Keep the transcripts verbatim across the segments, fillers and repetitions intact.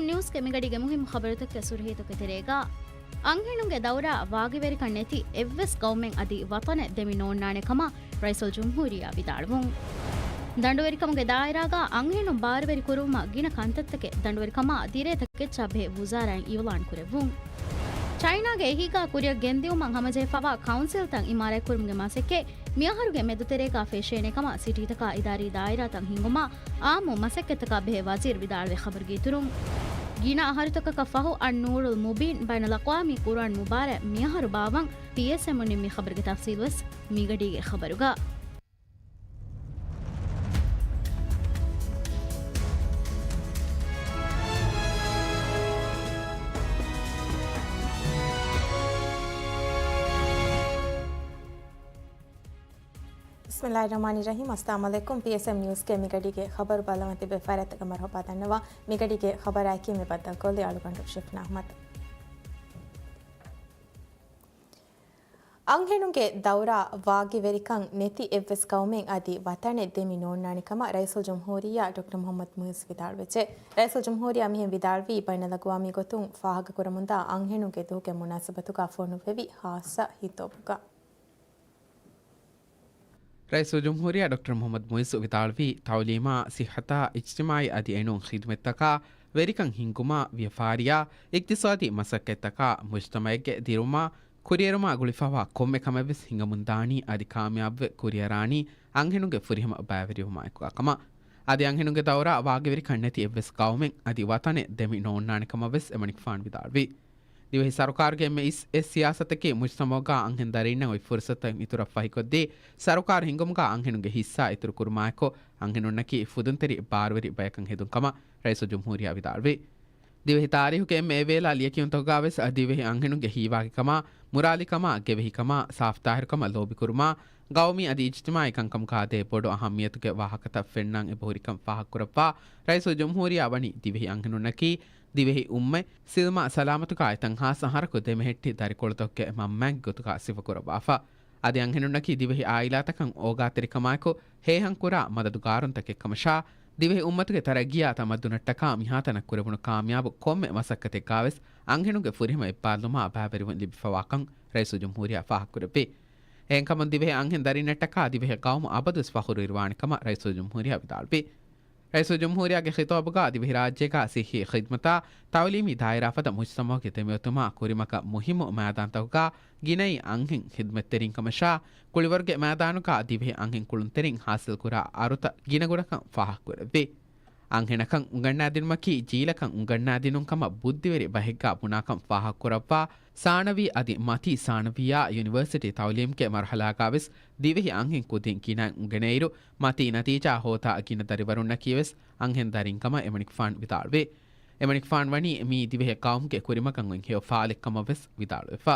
ނިއުސްގެ މިގަޑީގެ މުހިއްމު ޚަބަރުތަކުގެ ސުރުހީތަކުގެ ތެރޭގަ، އަންހެނުންގެ ދައުރާ ވާގިވެރިކަން ނެތި އެއްވެސް ގައުމެއް އަދި ވަޠަނެއް ދެމި ނޯންނާނެ ކަމަށް ރައީސުލްޖުމްހޫރިއްޔާ ވިދާޅުވުން. ދަނޑުވެރިކަމުގެ ދާއިރާގަ އަންހެނުން ބާރުވެރި ކުރުވުމަށް ގިނަ ކަންތައްތަކެއް ދަނޑުވެރިކަމާ ދިރޭ ތަކެއްޗާ ބެހޭ ވުޒާރާއިން އިއުލާން ކުރެއްވުން. ޗައިނާގެ އެހީގަ ކުރިއަށް ގެންދިއުމަށް ހަމަޖެހިފައިވާ ކައުންސިލްތައް އިމާރާތްކުރުމުގެ މަސައްކަތް މިއަހަރުގެ މެދުތެރޭގަ ފެށޭނެ ކަމަށް ސިޓީތަކާ އިދާރީ ދާއިރާތައް ހިންގުމަށް އާއްމު މަސައްކަތްތަކާ ބެހޭ ވަޒީރު ވިދާޅުވި ޚަބަރުގެ އިތުރުން، ގިނަ އަހަރުތަކަކަށް ފަހު އައްނޫރުލް މުބީން ބައިނަލްއަޤްވާމީ ޤުރުއާން މުބާރާތް މިއަހަރު ބާއްވަން ޕީއެސްއެމުން ނިންމި ޚަބަރުގެ ތަފްސީލުވެސް މިގަޑީގެ ޚަބަރުގަ. ބިސްމިﷲ އައްރަޙްމާނި އައްރަޙީމް. އައްސަލާމު ޢަލައިކުމް. ޕީއެސްއެމް ނިއުސްގެ މިގަޑީގެ ޚަބަރު ބަލަން ތިބޭފަރާތްތަކަށް މަރުޙަބާ ދަންނަވަން. މިގަޑީގެ ޚަބަރާއެކީ މި ބައްދަލުކޮށްލީ އަޅުގަނޑު ޝިފްނާ އަޙްމަދު. އަންހެނުންގެ ދައުރާ ވާގިވެރިކަން ނެތި އެއްވެސް ގައުމެއް އަދި ވަޠަނެއް ދެމި ނޯންނާނެ ކަމަށް ރައީސުލްޖުމްހޫރިއްޔާ ޑޮކްޓަރ މުޙައްމަދު މުޢިއްޒު ވިދާޅުވެއްޖެ. ރައީސުލްޖުމްހޫރިއްޔާ މިހެން ވިދާޅުވީ ބައިނަލްއަޤްވާމީ ގޮތުން ފާހަގަކުރަމުންދާ އަންހެނުންގެ ދުވަހުގެ މުނާސަބަތުގަ ފޮނުއްވެވި ޚާއްޞަ ހިތޯބުގަ. ރައީސުލްޖުމްހޫރިއްޔާ ޑޮކްޓަރ މުޙައްމަދު މުޢިއްޒު ވިދާޅުވީ، ތަޢުލީމާ، ޞިއްޙަތާ، އިޖްތިމާޢީ އަދި އެނޫން ޚިދުމަތްތަކާ ވެރިކަން ހިންގުމާ، ވިޔަފާރިއާ، އިޤްތިޞާދީ މަސައްކަތްތަކާ، މުޖްތަމަޢެއްގެ ދިރުމާ، ކުރިއެރުމާ ގުޅިފައިވާ ކޮންމެ ކަމެއްވެސް ހިނގަމުންދާނީ އަދި ކާމިޔާބުވެ ކުރިއަރާނީ އަންހެނުންގެ ފުރިހަމަ ބައިވެރިވުމާއެކުގާ ކަމަށް. އަދި އަންހެނުންގެ ދައުރާ ވާގިވެރިކަން ނެތި އެއްވެސް ގައުމެއް އަދި ވަޠަނެއް ދެމި ނޯންނާނެ ކަމަށްވެސް އެމަނިކުފާނު ވިދާޅުވި. ދިވެހި ސަރުކާރުގެ އެންމެ އިސް އެއް ސިޔާސަތަކީ މުޖްތަމަޢުގާ އަންހެން ދަރީންނަށް އޮތް ފުރުޞަތުތައް އިތުރަށް ފަހިކޮށްދީ، ސަރުކާރު ހިންގުމުގާ އަންހެނުންގެ ހިއްސާ އިތުރު ކުރުމާއެކު، އަންހެނުންނަކީ ފުދުންތެރި ބާރުވެރި ބަޔަކަށް ހެދުން ކަމަށް ރައީސުލްޖުމްހޫރިއްޔާ ވިދާޅުވި. ދިވެހި ތާރީޚުގެ އެންމެ އެވޭލާ ލިޔެކިޔުންތަކުގާވެސް ދިވެހި އަންހެނުންގެ ހީވާގިކަމާ، މުރާލިކަމާ، ގެވެހިކަމާ، ސާފުތާހިރުކަމަށް ލޯބިކުރުމާ، ގައުމީ އަދި އިޖްތިމާޢީ ކަންކަމުގާ ދޭ ބޮޑު އަހައްމިޔަތުގެ ވާހަކަތައް ފެންނާން އެބަހުރިކަން ފާހަގަކުރައްވާ، ރައީސުލްޖުމްހޫރިއްޔާ ވަނީ ދިވެހި އަންހެނުންނަކީ ދިވެހި އުއްމަތް، ސިލްމާ ސަލާމަތުގާ އެތަން ހާއްސަ އަހަރަކު ދެމެހެއްޓި ދަރިކޮޅުތަކުގެ މަންމައިންގެ ގޮތުގާ ސިފަކުރައްވާފަ. އަދި އަންހެނުންނަކީ ދިވެހި އާއިލާތަކަށް އޯގާތެރިކަމާއެކު ހޭހަންކުރާ މަދަދުގާރުންތަކެއް ކަމަށާ، ދިވެހި އުއްމަތުގެ ތަރައްގީއާ ތަމައްދުނަށްޓަކާ މިހާތަނަށް ކުރެވުނު ކާމިޔާބު ކޮންމެ މަސައްކަތެއްގާވެސް އަންހެނުންގެ ފުރިހަމަ އެއްބާރުލުމާ ބައިވެރިވުން ލިބިފަވާކަން ރައީސުލްޖުމްހޫރިއްޔާ ފާހަގަކުރެއްވި. އެހެންކަމުން ދިވެހި އަންހެން ދަރީންނަށްޓަކާ ދިވެހި ގައުމު އަބަދުވެސް ފަޚުރުވެރިވާނެ ކަމަށް ރައީސުލްޖުމްހޫރިއްޔާ ވިދާޅުވި. ރައީސުލްޖުމްހޫރިއްޔާގެ ޚިޠާބުގާ ދިވެހިރާއްޖޭގާ ޞިއްޙީ ޚިދްމަތާ، ތަޢުލީމީ ދާއިރާ ފަދަ މުޖްތަމަޢުގެ ދެމިއޮތުމާ ކުރިމަގަށް މުހިއްމު މައިދާންތަކުގާ ގިނައީ އަންހެން ޚިދްމަތްތެރިން ކަމަށާ، ކުޅިވަރުގެ މައިދާނުގާ ދިވެހި އަންހެން ކުޅުންތެރިން ޙާޞިލްކުރާ އަރުތައް ގިނަގުނަކަން ފާހަގަކުރެއްވި. އަންހެނަކަށް އުނގަންނާދިނުމަކީ ޖީލަކަށް އުނގަންނާދިނުން ކަމަށް ބުއްދިވެރި ބަހެއްގާ ބުނާކަން ފާހަގަކުރައްވާ، ސާނަވީ އަދި މަތީ ސާނަވިއްޔާ ޔުނިވަރސިޓީ ތަޢުލީމްގެ މަރުޙަލާގާވެސް ދިވެހި އަންހެން ކުދިން ގިނައިން އުނގެނޭއިރު، މަތީ ނަތީޖާ ހޯދާ ގިނަ ދަރިވަރުންނަކީވެސް އަންހެން ދަރިން ކަމަށް އެމަނިކުފާނު ވިދާޅުވި. އެމަނިކުފާނު ވަނީ މީ ދިވެހި ގައުމުގެ ކުރިމަގަށް އޮތް ހެޔޮ ފާލެއް ކަމަށްވެސް ވިދާޅުވެފަ.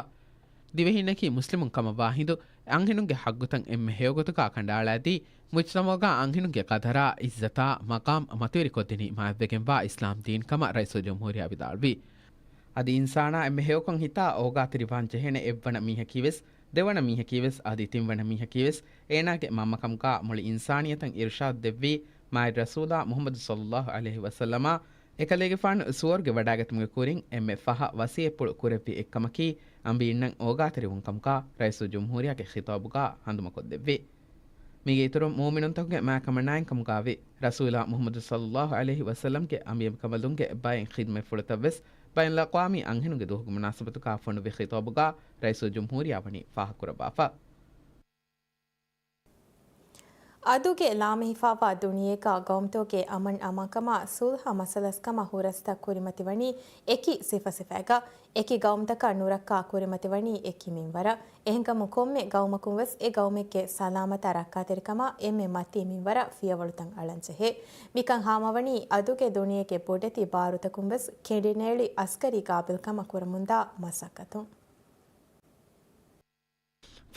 ދިވެހީންނަކީ މުސްލިމުން ކަމަށްވާ ހިނދު، އަންހެނުންގެ ޙައްޤުތައް އެންމެ ހެޔޮގޮތުގާ ކަނޑައަޅާދީ، މުޖްތަމަޢުގާ އަންހެނުންގެ ޤަދަރާ، ޢިއްޒަތާ، މަޤާމް މަތިވެރިކޮށްދިނީ މާތްވެގެންވާ އިސްލާމް ދީން ކަމަށް ރައީސުލްޖުމްހޫރިއްޔާ ވިދާޅުވި. އަދި އިންސާނާ އެންމެ ހެޔޮކޮށް ހިތާ އޯގާތެރިވާން ޖެހޭނެ އެއްވަނަ މީހަކީވެސް، ދެވަނަ މީހަކީވެސް، އަދި ތިންވަނަ މީހަކީވެސް، އޭނާގެ މަންމަކަމުގާ މުޅި އިންސާނިއްޔަތަށް އިރުޝާދު ދެއްވީ، މާތް ރަސޫލާ މުޙައްމަދު ޞައްލައްލާހު ޢަލައިހި ވަސައްލަމާ، އެކަލޭގެފާނު ސުވަރުގެ ވަޑައިގަތުމުގެ ކުރިން އެންމެ ފަހަ ވަޞިއްޔަތްޕުޅު ކުރެއްވި އެއްކަމަކީ، އަނބީންނަށް އޯގާތެރިވުން ކަމުގާ ރައީސުލްޖުމްހޫރިއްޔާގެ ޚިޠާބުގާ ހަނދުމަކޮށްދެއްވި. މީގެ އިތުރުން މުއުމިނުންތަކުގެ މާތްކަމަނާއިން ކަމުގާވި، ރަސޫލާ މުޙައްމަދު ޞައްލައްލާހު ޢަލައިހި ވަސައްލަމްގެ އަނބިޔަކަމަލުންގެ ބައެއް ޚިދުމަތްފުޅުތައްވެސް ބައިނަލްއަޤްވާމީ އަންހެނުންގެ ދުވަހުގެ މުނާސަބަތުގާ ފޮނުއްވި ޚިޠާބުގާ ރައީސުލްޖުމްހޫރިއްޔާ ވަނީ ފާހަގަކުރައްވާފަ. އަދުގެ ލާމެހިފާވާ ދުނިޔޭގަ ގައުމުތަކުގެ އަމަން އަމާންކަމާ ސުލްހަ މައްސަލަސްކަމާ ހުރަސްތައް ކުރިމަތިވަނީ އެކި ސިފަސިފައިގަ، އެކި ގައުމުތަކަށް ނުރައްކާ ކުރިމަތިވަނީ އެކި މިންވަރަށް. އެހެންކަމުން ކޮންމެ ގައުމަކުން ވެސް އެ ގައުމެއްގެ ސަލާމަތާ ރައްކާތެރިކަމާ އެންމެ މަތީ މިންވަރަށް ފިޔަވަޅުތައް އަޅަންޖެހޭ. މިކަން ހާމަވަނީ އަދުގެ ދުނިޔޭގެ ބޮޑެތި ބާރުތަކުން ވެސް ކެނޑިނޭޅި އަސްކަރީ ގާބިލްކަމަށް ކުރަމުންދާ މަސައްކަތުން.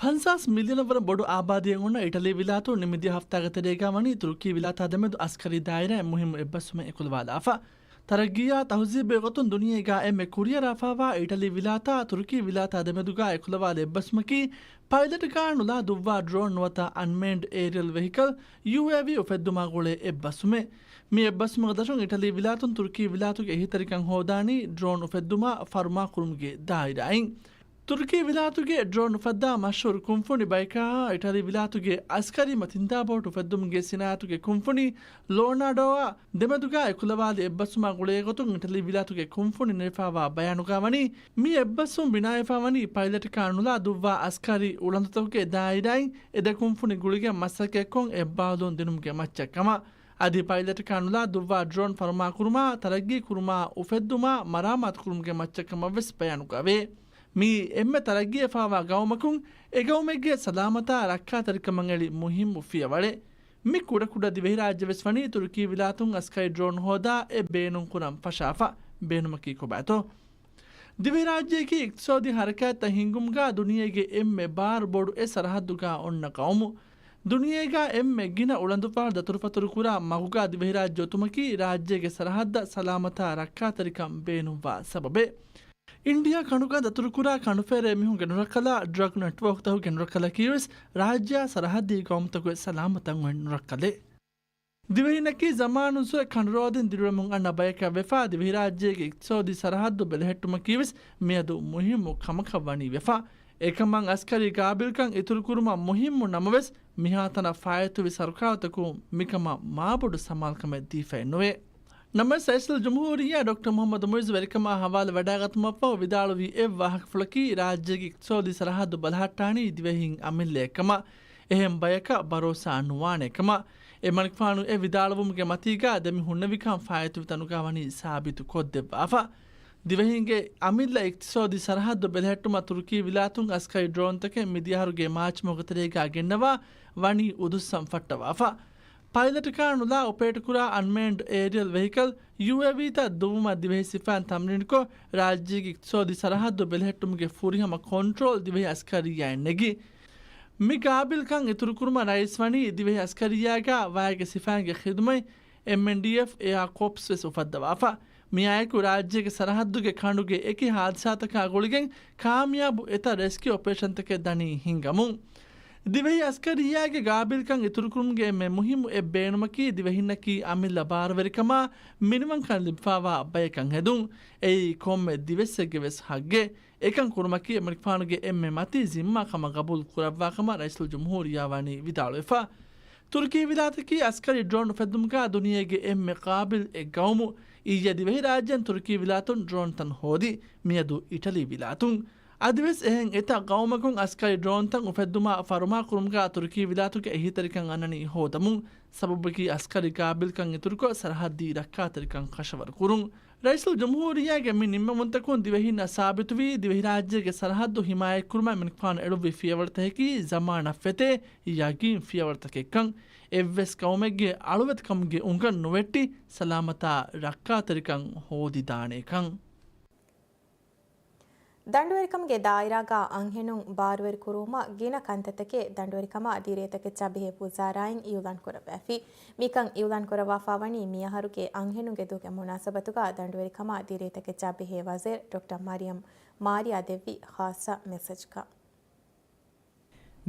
ފަންސާސް މިލިއަނަށް ވަރަށް ބޮޑު އާބާދީއެއް އޮންނަ އިޓަލީ ވިލާތު ނިމިދިޔަ ހަފްތާގެ ތެރޭގަ ވަނީ ތުރުކީ ވިލާތާ ދެމެދު އަސްކަރީ ދާއިރާއިން މުހިއްމު އެއްބަސްވުމެއް އެކުލަވާލާފަ. ތަރައްގީއާ ތަހުޒީބުގެ ގޮތުން ދުނިޔޭގާ އެންމެ ކުރިއަރާފާވާ އިޓަލީ ވިލާތާ ތުރުކީ ވިލާތާ ދެމެދުގާ އެކުލަވާލި އެއްބަސްވުމަކީ، ޕައިލަޓަކާ ނުލާ ދުއްވާ ޑްރޯން ނުވަތަ އަންމޭންޑް އޭރިއަލް ވެހިކަލް، ޔޫއޭވީ، އުފެއްދުމާ ގުޅޭ އެއްބަސްވުމެއް. މި އެއްބަސްވުމުގެ ދަށުން އިޓަލީ ވިލާތުން ތުރުކީ ވިލާތުގެ އެހީތެރިކަން ހޯދާނީ ޑްރޯން އުފެއްދުމާ ފަރުމާކުރުމުގެ ދާއިރާއިން. ތުރުކީ ވިލާތުގެ ޑްރޯން އުފައްދާ މަޝްހޫރު ކުންފުނި ބަޔަކާ އިޓަލީ ވިލާތުގެ އަސްކަރީ މަތިންދާ ބޯޓު އުފެއްދުމުގެ ސިނާއަތުގެ ކުންފުނި ލޯނާޑޯއާ ދެމެދުގާ އެކުލަވާލި އެއްބަސްވުމާ ގުޅޭގޮތުން އިޓަލީ ވިލާތުގެ ކުންފުނި ނެރެފާވާ ބަޔާނުގާ ވަނީ، މި އެއްބަސްވުން ބިނާވެފާ ވަނީ ޕައިލަޓަކާ ނުލާ ދުއްވާ އަސްކަރީ އުޅަނދުތަކުގެ ދާއިރާއިން އެ ދެ ކުންފުނި ގުޅިގެން މަސައްކަތްކޮށް އެއްބާލުން ދިނުމުގެ މައްޗަށް ކަމަށް. އަދި ޕައިލަޓަކާ ނުލާ ދުއްވާ ޑްރޯން ފަރުމާކުރުމާ، ތަރައްގީ ކުރުމާ، އުފެއްދުމާ، މަރާމާތުކުރުމުގެ މައްޗަށް ކަމަށް ވެސް ބަޔާނުގަވޭ. މީ އެންމެ ތަރައްގީވެފާވާ ގައުމަކުން އެ ގައުމެއްގެ ސަލާމަތާ ރައްކާތެރިކަމަށް އެޅި މުހިއްމު ފިޔަވަޅެއް. މި ކުޑަކުޑަ ދިވެހިރާއްޖެ ވެސް ވަނީ ތުރުކީ ވިލާތުން އަސްކަރީ ޑްރޯން ހޯދާ އެ ބޭނުންކުރަން ފަށާފަ. ބޭނުމަކީ ކޮބާތޯ؟ ދިވެހިރާއްޖެއަކީ އިޤްތިޞާދީ ހަރަކާތްތައް ހިންގުމުގާ ދުނިޔޭގެ އެންމެ ބާރު ބޮޑު އެއް ސަރަހައްދުގާ އޮންނަ ގައުމު. ދުނިޔޭގާ އެންމެ ގިނަ އުޅަނދުފަހަރު ދަތުރުފަތުރުކުރާ މަގުގާ ދިވެހިރާއްޖެ އޮތުމަކީ ރާއްޖޭގެ ސަރަހައްދަށް ސަލާމަތާ ރައްކާތެރިކަން ބޭނުންވާ ސަބަބެއް. އިންޑިއާ ކަނޑުގަނޑަށް ދަތުރުކުރާ ކަނޑުފޭރޭ މީހުންގެ ނުރައްކަލާ، ޑްރަގް ނެޓްވޯކްތަކުގެ ނުރައްކަލަކީވެސް ރާއްޖެއާ ސަރަހައްދީ ގައުމުތަކުގެ ސަލާމަތަށް އޮތް ނުރައްކަލެއް. ދިވެހިންނަކީ ޒަމާނުއްސުރެ ކަނޑުރޯދިން ދިރިއުޅެމުން އަންނަ ބަޔަކަށް ވެފާ، ދިވެހިރާއްޖޭގެ އިޤްތިޞާދީ ސަރަހައްދު ބެލެހެއްޓުމަކީވެސް މިއަދު މުހިއްމު ކަމަކަށް ވަނީ ވެފަ. އެކަމަށް އަސްކަރީ ގާބިލްކަން އިތުރުކުރުމަށް މުހިއްމު ނަމަވެސް، މިހާތަނަށް ފާއިތުވި ސަރުކާރުތަކުން މިކަމަށް މާބޮޑު ސަމާލުކަމެއް ދީފައެއް ނުވޭ. ނަމަވެސް، ރައީސުލްޖުމްހޫރިއްޔާ ޑޮކްޓަރ މުޙައްމަދު މުޢިއްޒު ވެރިކަމާ ހަވާލު ވެޑާގަތުމަށްފަހު ވިދާޅުވި އެއް ވާހަކަފުޅަކީ، ރާއްޖޭގެ އިޤްތިޞާދީ ސަރަހައްދު ބަލަހައްޓާނީ ދިވެހިން އަމިއްލައެއްކަމަށް، އެހެން ބަޔަކަށް ބަރޯސާ ނުވާނެ ކަމަށް. އެމަނިކުފާނު އެ ވިދާޅުވުމުގެ މަތީގާ ދެމި ހުންނެވިކަން ފާއިތުވި ތަނުގާ ވަނީ ސާބިތު ކޮށްދެއްވާފަ. ދިވެހިންގެ އަމިއްލަ އިޤްތިޞާދީ ސަރަހައްދު ބެލެހެއްޓުމަށް ތުރުކީ ވިލާތުން އަސްކަރީ ޑްރޯންތަކެއް މިދިޔަ އަހަރުގެ މާޗް މަހުގެ ތެރޭގާ ގެންނަވާ ވަނީ އުދުއްސަން ފައްޓަވާފަ. ޕައިލަޓަކާ ނުލާ އޮޕަރޭޓްކުރާ އަންމޭންޑް އޭރިއަލް ވެހިކަލް، ޔޫއޭވީތައް، ދުއްވުމަށް ދިވެހި ސިފައިން ތަމްރީނުކޮށް، ރާއްޖޭގެ އިޤްތިޞާދީ ސަރަހައްދު ބެލެހެއްޓުމުގެ ފުރިހަމަ ކޮންޓްރޯލް ދިވެހި އަސްކަރިއްޔާއަށް ނެގި، މި ގާބިލްކަން އިތުރުކުރުމަށް ރައީސް ވަނީ ދިވެހި އަސްކަރިއްޔާގާ ވާގެ ސިފައިންގެ ޚިދުމަތް، އެމްއެންޑީއެފް، އެއާ ކޯޕްސް ވެސް އުފައްދަވާފަ. މިއާއެކު ރާއްޖޭގެ ސަރަހައްދުގެ ކަނޑުގެ އެކި ހާދިސާތަކާ ގުޅިގެން ކާމިޔާބު އެތައް ރެސްކިއު އޮޕަރޭޝަންތަކެއް ދަނީ ހިންގަމުން. ދިވެހި އަސްކަރިއްޔާގެ ގާބިލްކަން އިތުރުކުރުމުގެ އެންމެ މުހިއްމު އެއް ބޭނުމަކީ ދިވެހިންނަކީ އަމިއްލަ ބާރުވެރިކަމާ މިނިވަންކަން ލިބިފާވާ ބަޔަކަށް ހެދުން. އެއީ ކޮންމެ ދިވެއްސެއްގެ ވެސް ހައްގެއް. އެކަން ކުރުމަކީ އެމަނިކުފާނުގެ އެންމެ މަތީ ޒިންމާ ކަމަށް ގަބޫލު ކުރައްވާ ކަމަށް ރައީސުލްޖުމްހޫރިއްޔާ ވަނީ ވިދާޅުވެފަ. ތުރުކީ ވިލާތަކީ އަސްކަރީ ޑްރޯން އުފެއްދުމުގާ ދުނިޔޭގެ އެންމެ ޤާބިލް އެއް ގައުމު. އިއްޔެ ދިވެހިރާއްޖޭން ތުރުކީ ވިލާތުން ޑްރޯންތައް ހޯދި، މިއަދު އިޓަލީ ވިލާތުން. އަދިވެސް އެހެން އެތައް ގައުމަކުން އަސްކަރީ ޑްރޯންތައް އުފެއްދުމާ ފަރުމާކުރުމުގާ ތުރުކީ ވިލާތުގެ އެހީތެރިކަން އަންނަނީ ހޯދަމުން. ސަބަބަކީ އަސްކަރީ ގާބިލްކަން އިތުރުކޮށް ސަރަހައްދީ ރައްކާތެރިކަން ކަށަވަރު ކުރުން. ރައީސުލްޖުމްހޫރިއްޔާގެ މި ނިންމަވުންތަކުން ދިވެހިންނަށް ސާބިތުވީ، ދިވެހިރާއްޖޭގެ ސަރަހައްދު ހިމާޔަތްކުރުމަށް އެމަނިކުފާނު އެޅުއްވި ފިޔަވަޅުތަކަކީ ޒަމާނަށް ފެތޭ ޔަގީން ފިޔަވަޅުތަކެއްކަން. އެއްވެސް ގައުމެއްގެ އަޅުވެތިކަމުގެ އުނގަން ނުވެއްޓި، ސަލާމަތާ ރައްކާތެރިކަން ހޯދިދާނޭކަން. ދަނޑުވެރިކަމުގެ ދާއިރާގަ އަންހެނުން ބާރުވެރިކުރުވުމަށް ގިނަ ކަންތައްތަކެއް ދަނޑުވެރިކަމާ ދިރޭތަކެއްޗާ ބެހޭ ވުޒާރާއިން އިއުލާން ކުރައްވައިފި. މިކަން އިއުލާން ކުރައްވާފާ ވަނީ މިއަހަރުގެ އަންހެނުންގެ ދުވަހުގެ މުނާސަބަތުގަ ދަނޑުވެރިކަމާ ދިރޭތަކެއްޗާ ބެހޭ ވަޒީރު ޑޮކްޓަރ މަރިޔަމް މާރިޔާ ދެއްވި ޚާއްޞަ މެސެޖްގަ.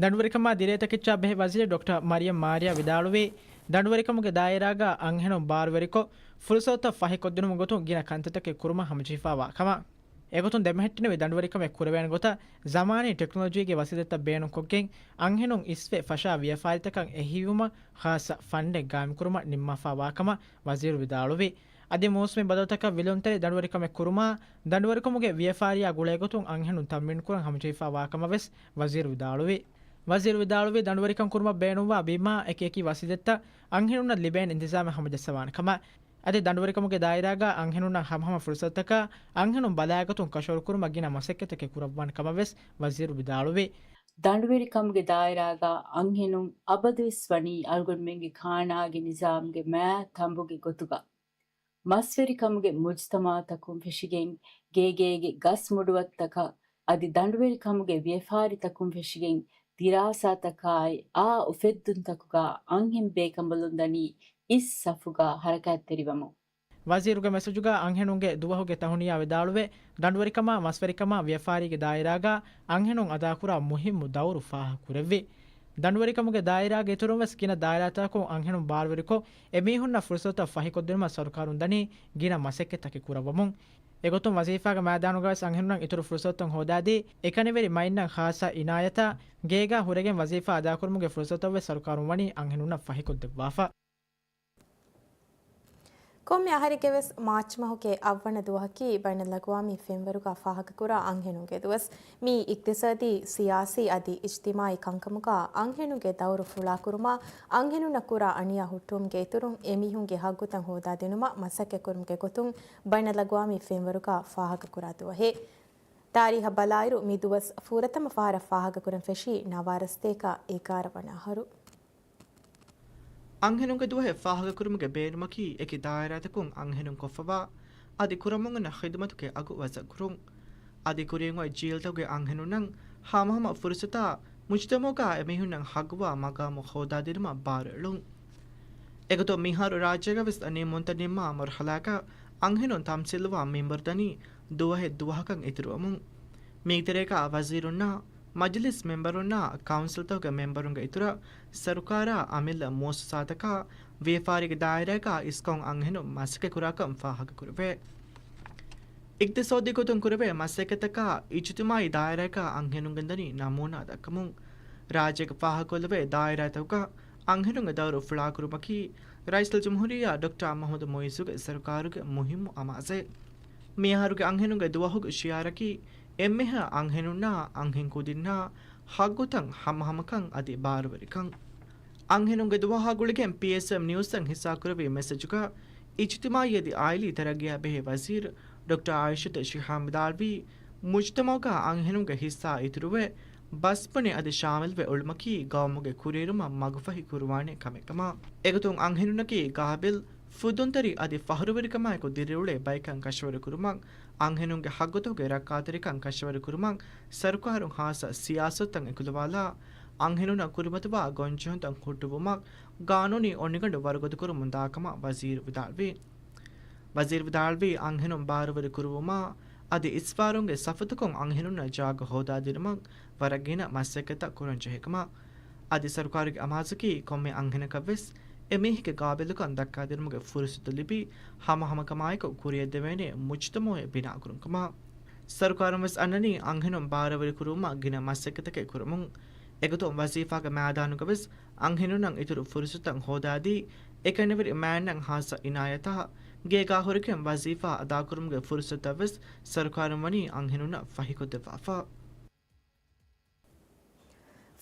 ދަނޑުވެރިކަމާ ދިރޭތަކެއްޗާ ބެހޭ ވަޒީރު ޑޮކްޓަރ މަރިޔަމް މާރިޔާ ވިދާޅުވީ، ދަނޑުވެރިކަމުގެ ދާއިރާގަ އަންހެނުން ބާރުވެރިކޮށް، ފުރުސަތުތައް ފަހިކޮށްދިނުމުގެ ގޮތުން ގިނަ ކަންތައްތަކެއް ކުރުމަށް ހަމަޖެހިފާވާ ކަމަށް. އެގޮތުން ދެމެހެއްޓެނިވި ދަނޑުވެރިކަމެއް ކުރެވޭނެ ގޮތަށް ޒަމާނީ ޓެކްނޮލޮޖީގެ ވަސީލަތްތައް ބޭނުންކޮށްގެން، އަންހެނުން އިސްވެ ފަށާ ވިޔަފާރިތަކަށް އެހީވުމަށް ޚާއްޞަ ފަންޑެއް ގާއިމްކުރުމަށް ނިންމާފާވާ ކަމަށް ވަޒީރު ވިދާޅުވި. އަދި މޫސުމީ ބަދަލުތަކަށް ވިލުންތެރި ދަނޑުވެރިކަމެއް ކުރުމާ، ދަނޑުވެރިކަމުގެ ވިޔަފާރިއާ ގުޅޭގޮތުން އަންހެނުން ތަމްރީނުކުރަން ހަމަޖެހިފާވާ ކަމަށް ވެސް ވަޒީރު ވިދާޅުވި. ވަޒީރު ވިދާޅުވީ، ދަނޑުވެރިކަން ކުރުމަށް ބޭނުންވާ ބިމާ އެކި އެކި ވަސީލަތްތައް އަންހެނުންނަށް ލިބޭނެ އިންތިޒާމެއް ހަމަޖައްސަވާނެ ކަމަށް. އަދި ދަނޑުވެރިކަމުގެ ދާއިރާގަ އަންހެނުންނަށް ހަމަހަމަ ފުރުސަތުތަކާ އަންހެނުން ބަލާގޮތުން ކަށަވަރުކުރުމަށް ގިނަ މަސައްކަތްތަކެއް ކުރައްވާނެ ކަމަށް ވެސް ވަޒީރު ވިދާޅުވި. ދަނޑުވެރިކަމުގެ ދާއިރާގަ އަންހެނުން އަބަދުވެސް ވަނީ އަޅުގަނޑުމެންގެ ކާނާގެ ނިޒާމްގެ މާތް ތަނބުގެ ގޮތުގަ. މަސްވެރިކަމުގެ މުޖުތަމަޢުތަކުން ފެށިގެން، ގޭގޭގެ ގަސްމުޑުވައްތަކަށް އަދި ދަނޑުވެރިކަމުގެ ވިޔަފާރިތަކުން ފެށިގެން، ދިރާސާތަކާއި އާ އުފެއްދުންތަކުގަ އަންހެން ބޭކަނބަލުން ދަނީ އިސް ސަފުގަ ހަރަކާތްތެރިވަމުން. ވަޒީރުގެ މެސެޖުގަ އަންހެނުންގެ ދުވަހުގެ ތަހުނިޔާ ވިދާޅުވެ، ދަނޑުވެރިކަމާ މަސްވެރިކަމާ ވިޔަފާރީގެ ދާއިރާގަ އަންހެނުން އަދާކުރާ މުހިއްމު ދައުރު ފާހަގަކުރެއްވި. ދަނޑުވެރިކަމުގެ ދާއިރާގެ އިތުރުން ވެސް ގިނަ ދާއިރާތަކުން އަންހެނުން ބާރުވެރިކޮށް، އެމީހުންނަށް ފުރުސަތުތައް ފަހިކޮށްދިނުމަށް ސަރުކާރުން ދަނީ ގިނަ މަސައްކަތްތަކެއް ކުރައްވަމުން. އެގޮތުން ވަޒީފާގެ މައިދާނުގަވެސް އަންހެނުންނަށް އިތުރު ފުރުސަތުތައް ހޯދާދީ، އެކަނިވެރި މައިންނަށް ޚާއްޞަ އިނާޔަތާ، ގޭގާ ހުރެގެން ވަޒީފާ އަދާކުރުމުގެ ފުރުސަތުތައްވެސް ސަރުކާރުން ވަނީ އަންހެނުންނަށް ފަހިކޮށްދެއްވާފަ. ކޮންމެ އަހަރެއްގެވެސް މާޗް މަހުގެ އަށްވަނަ ދުވަހަކީ ބައިނަލްއަގްވާމީ ފެންވަރުގަ ފާހަގަކުރާ އަންހެނުންގެ ދުވަސް. މީ އިޤްތިޞާދީ، ސިޔާސީ އަދި އިޖްތިމާޢީ ކަންކަމުގަ އަންހެނުންގެ ދައުރު ފުޅާކުރުމާ، އަންހެނުންނަށް ކުރާ އަނިޔާ ހުއްޓުވުމުގެ އިތުރުން އެމީހުންގެ ހައްގުތައް ހޯދާދިނުމަށް މަސައްކަތްކުރުމުގެ ގޮތުން ބައިނަލްއަގްވާމީ ފެންވަރުގަ ފާހަގަކުރާ ދުވަހެއް. ތާރީހަށް ބަލާއިރު، މި ދުވަސް ފުރަތަމަ ފަހަރަށް ފާހަގަކުރަން ފެށީ ނަވާރަ ސަތޭކަ އެގާރަ ވަނަ އަހަރު. އަންހެނުންގެ ދުވަހެއް ފާހަގަކުރުމުގެ ބޭނުމަކީ، އެކި ދާއިރާތަކުން އަންހެނުން ކޮށްފަވާ އަދި ކުރަމުން އަންނަ ޚިދުމަތުގެ އަގު ވަޒަންކުރުން. އަދި ކުރިއަށް އޮތް ޖީލްތަކުގެ އަންހެނުންނަށް ހަމަހަމަ ފުރުސަތާ، މުޖުތަމަޢުގަ އެމީހުންނަށް ހައްގުވާ މަގާމު ހޯދާދިނުމަށް ބާރުއެޅުން. އެގޮތުން މިހާރު ރާއްޖޭގަވެސް ނިންމުންތައް ނިންމާ މަރުޙަލާގަ އަންހެނުން ތަމްސީލުވާ މިންބަރު ދަނީ ދުވަހެއް ދުވަހަކަށް އިތުރުވަމުން. މީގެ ތެރޭގަ ވަޒީރުންނާ، މަޖިލިސް މެންބަރުންނާ، ކައުންސިލްތަކުގެ މެންބަރުންގެ އިތުރަށް ސަރުކާރާ، އަމިއްލަ މުއައްސަސާތަކާ، ވިޔަފާރީގެ ދާއިރާގަ އިސްކޮށް އަންހެނުން މަސައްކަތްކުރާކަން ފާހަގަކުރެވޭ. އިޤްތިޞާދީ ގޮތުން ކުރެވޭ މަސައްކަތަކާ، އިޖުތިމާޢީ ދާއިރާގަ އަންހެނުންގެ ދަނީ ނަމޫނާ ދައްކަމުން. ރާއްޖޭގަ ފާހަގަކޮށްލެވޭ ދާއިރާތަކުގަ އަންހެނުންގެ ދައުރު ފުޅާކުރުމަކީ، ރައީސުލްޖުމްހޫރިއްޔާ ޑޮކްޓަރ މުޙައްމަދު މުޢިއްޒުގެ ސަރުކާރުގެ މުހިއްމު އަމާޒެއް. މިއަހަރުގެ އަންހެނުންގެ ދުވަހުގެ ޝިޢާރަކީ، އެންމެހާ އަންހެނުންނާ އަންހެން ކުދިންނާ ހައްގުތައް ހަމަހަމަކަން އަދި ބާރުވެރިކަން. އަންހެނުންގެ ދުވަހާ ގުޅިގެން ޕީއެސްއެމް ނިއުސްއަށް ހިއްސާކުރެއްވި މެސެޖުގަ، އިޖްތިމާޢީ އަދި އާއިލީ ތަރައްގީއާ ބެހޭ ވަޒީރު ޑޮކްޓަރ އާއިޝަތު ޝިހާމް ވިދާޅުވީ، މުޖުތަމަޢުގަ އަންހެނުންގެ ހިއްސާ އިތުރުވެ، ބަސްބުނި އަދި ޝާމިލްވެ އުޅުމަކީ ގައުމުގެ ކުރިއެރުމަށް މަގުފަހި ކުރުވާނެ ކަމެއް ކަމަށް. އެގޮތުން އަންހެނުންނަކީ ގާބިލް، ފުދުންތެރި އަދި ފަހުރުވެރިކަމާއެކު ދިރިއުޅޭ ބައެއްކަން ކަށަވަރު ކުރުމަށް، އަންހެނުންގެ ހައްގުތަކުގެ ރައްކާތެރިކަން ކަށަވަރު ކުރުމަށް ސަރުކާރުން ހާއްސަ ސިޔާސަތުތައް އެކުލަވާލާ، އަންހެނުންނަށް ކުރިމަތިވާ ގޮންޖެހުންތައް ހުއްޓުވުމަށް ގާނޫނީ އޮނިގަނޑު ވަރުގަދަކުރަމުން ދާކަމަށް ވަޒީރު ވިދާޅުވި. ވަޒީރު ވިދާޅުވީ، އަންހެނުން ބާރުވެރި ކުރުވުމާ އަދި އިސްވާރުންގެ ސަފުތަކުން އަންހެނުންނަށް ޖާގަ ހޯދާދިނުމަށް ވަރަށް ގިނަ މަސައްކަތްތައް ކުރަން ޖެހޭކަމަށް. އަދި ސަރުކާރުގެ އަމާޒަކީ ކޮންމެ އަންހެނަކަށްވެސް އެމީހެއްގެ ގާބިލުކަން ދައްކާދިނުމުގެ ފުރުސަތު ލިބި، ހަމަހަމަކަމާއެކު ކުރިއަށްދެވޭނެ މުޖުތަމަޢެއް ބިނާކުރުން ކަމަށް. ސަރުކާރުން ވެސް އަންނަނީ އަންހެނުން ބާރުވެރި ކުރުވުމަށް ގިނަ މަސައްކަތްތަކެއް ކުރަމުން. އެގޮތުން ވަޒީފާގެ މައިދާނުގަވެސް އަންހެނުންނަށް އިތުރު ފުރުސަތުތައް ހޯދާދީ، އެކަނިވެރި މައިންނަށް ހާއްސަ އިނާޔަތާ، ގޭގާ ހުރެގެން ވަޒީފާ އަދާކުރުމުގެ ފުރުސަތުތައްވެސް ސަރުކާރުން ވަނީ އަންހެނުންނަށް ފަހިކޮށްދެއްވާފަ.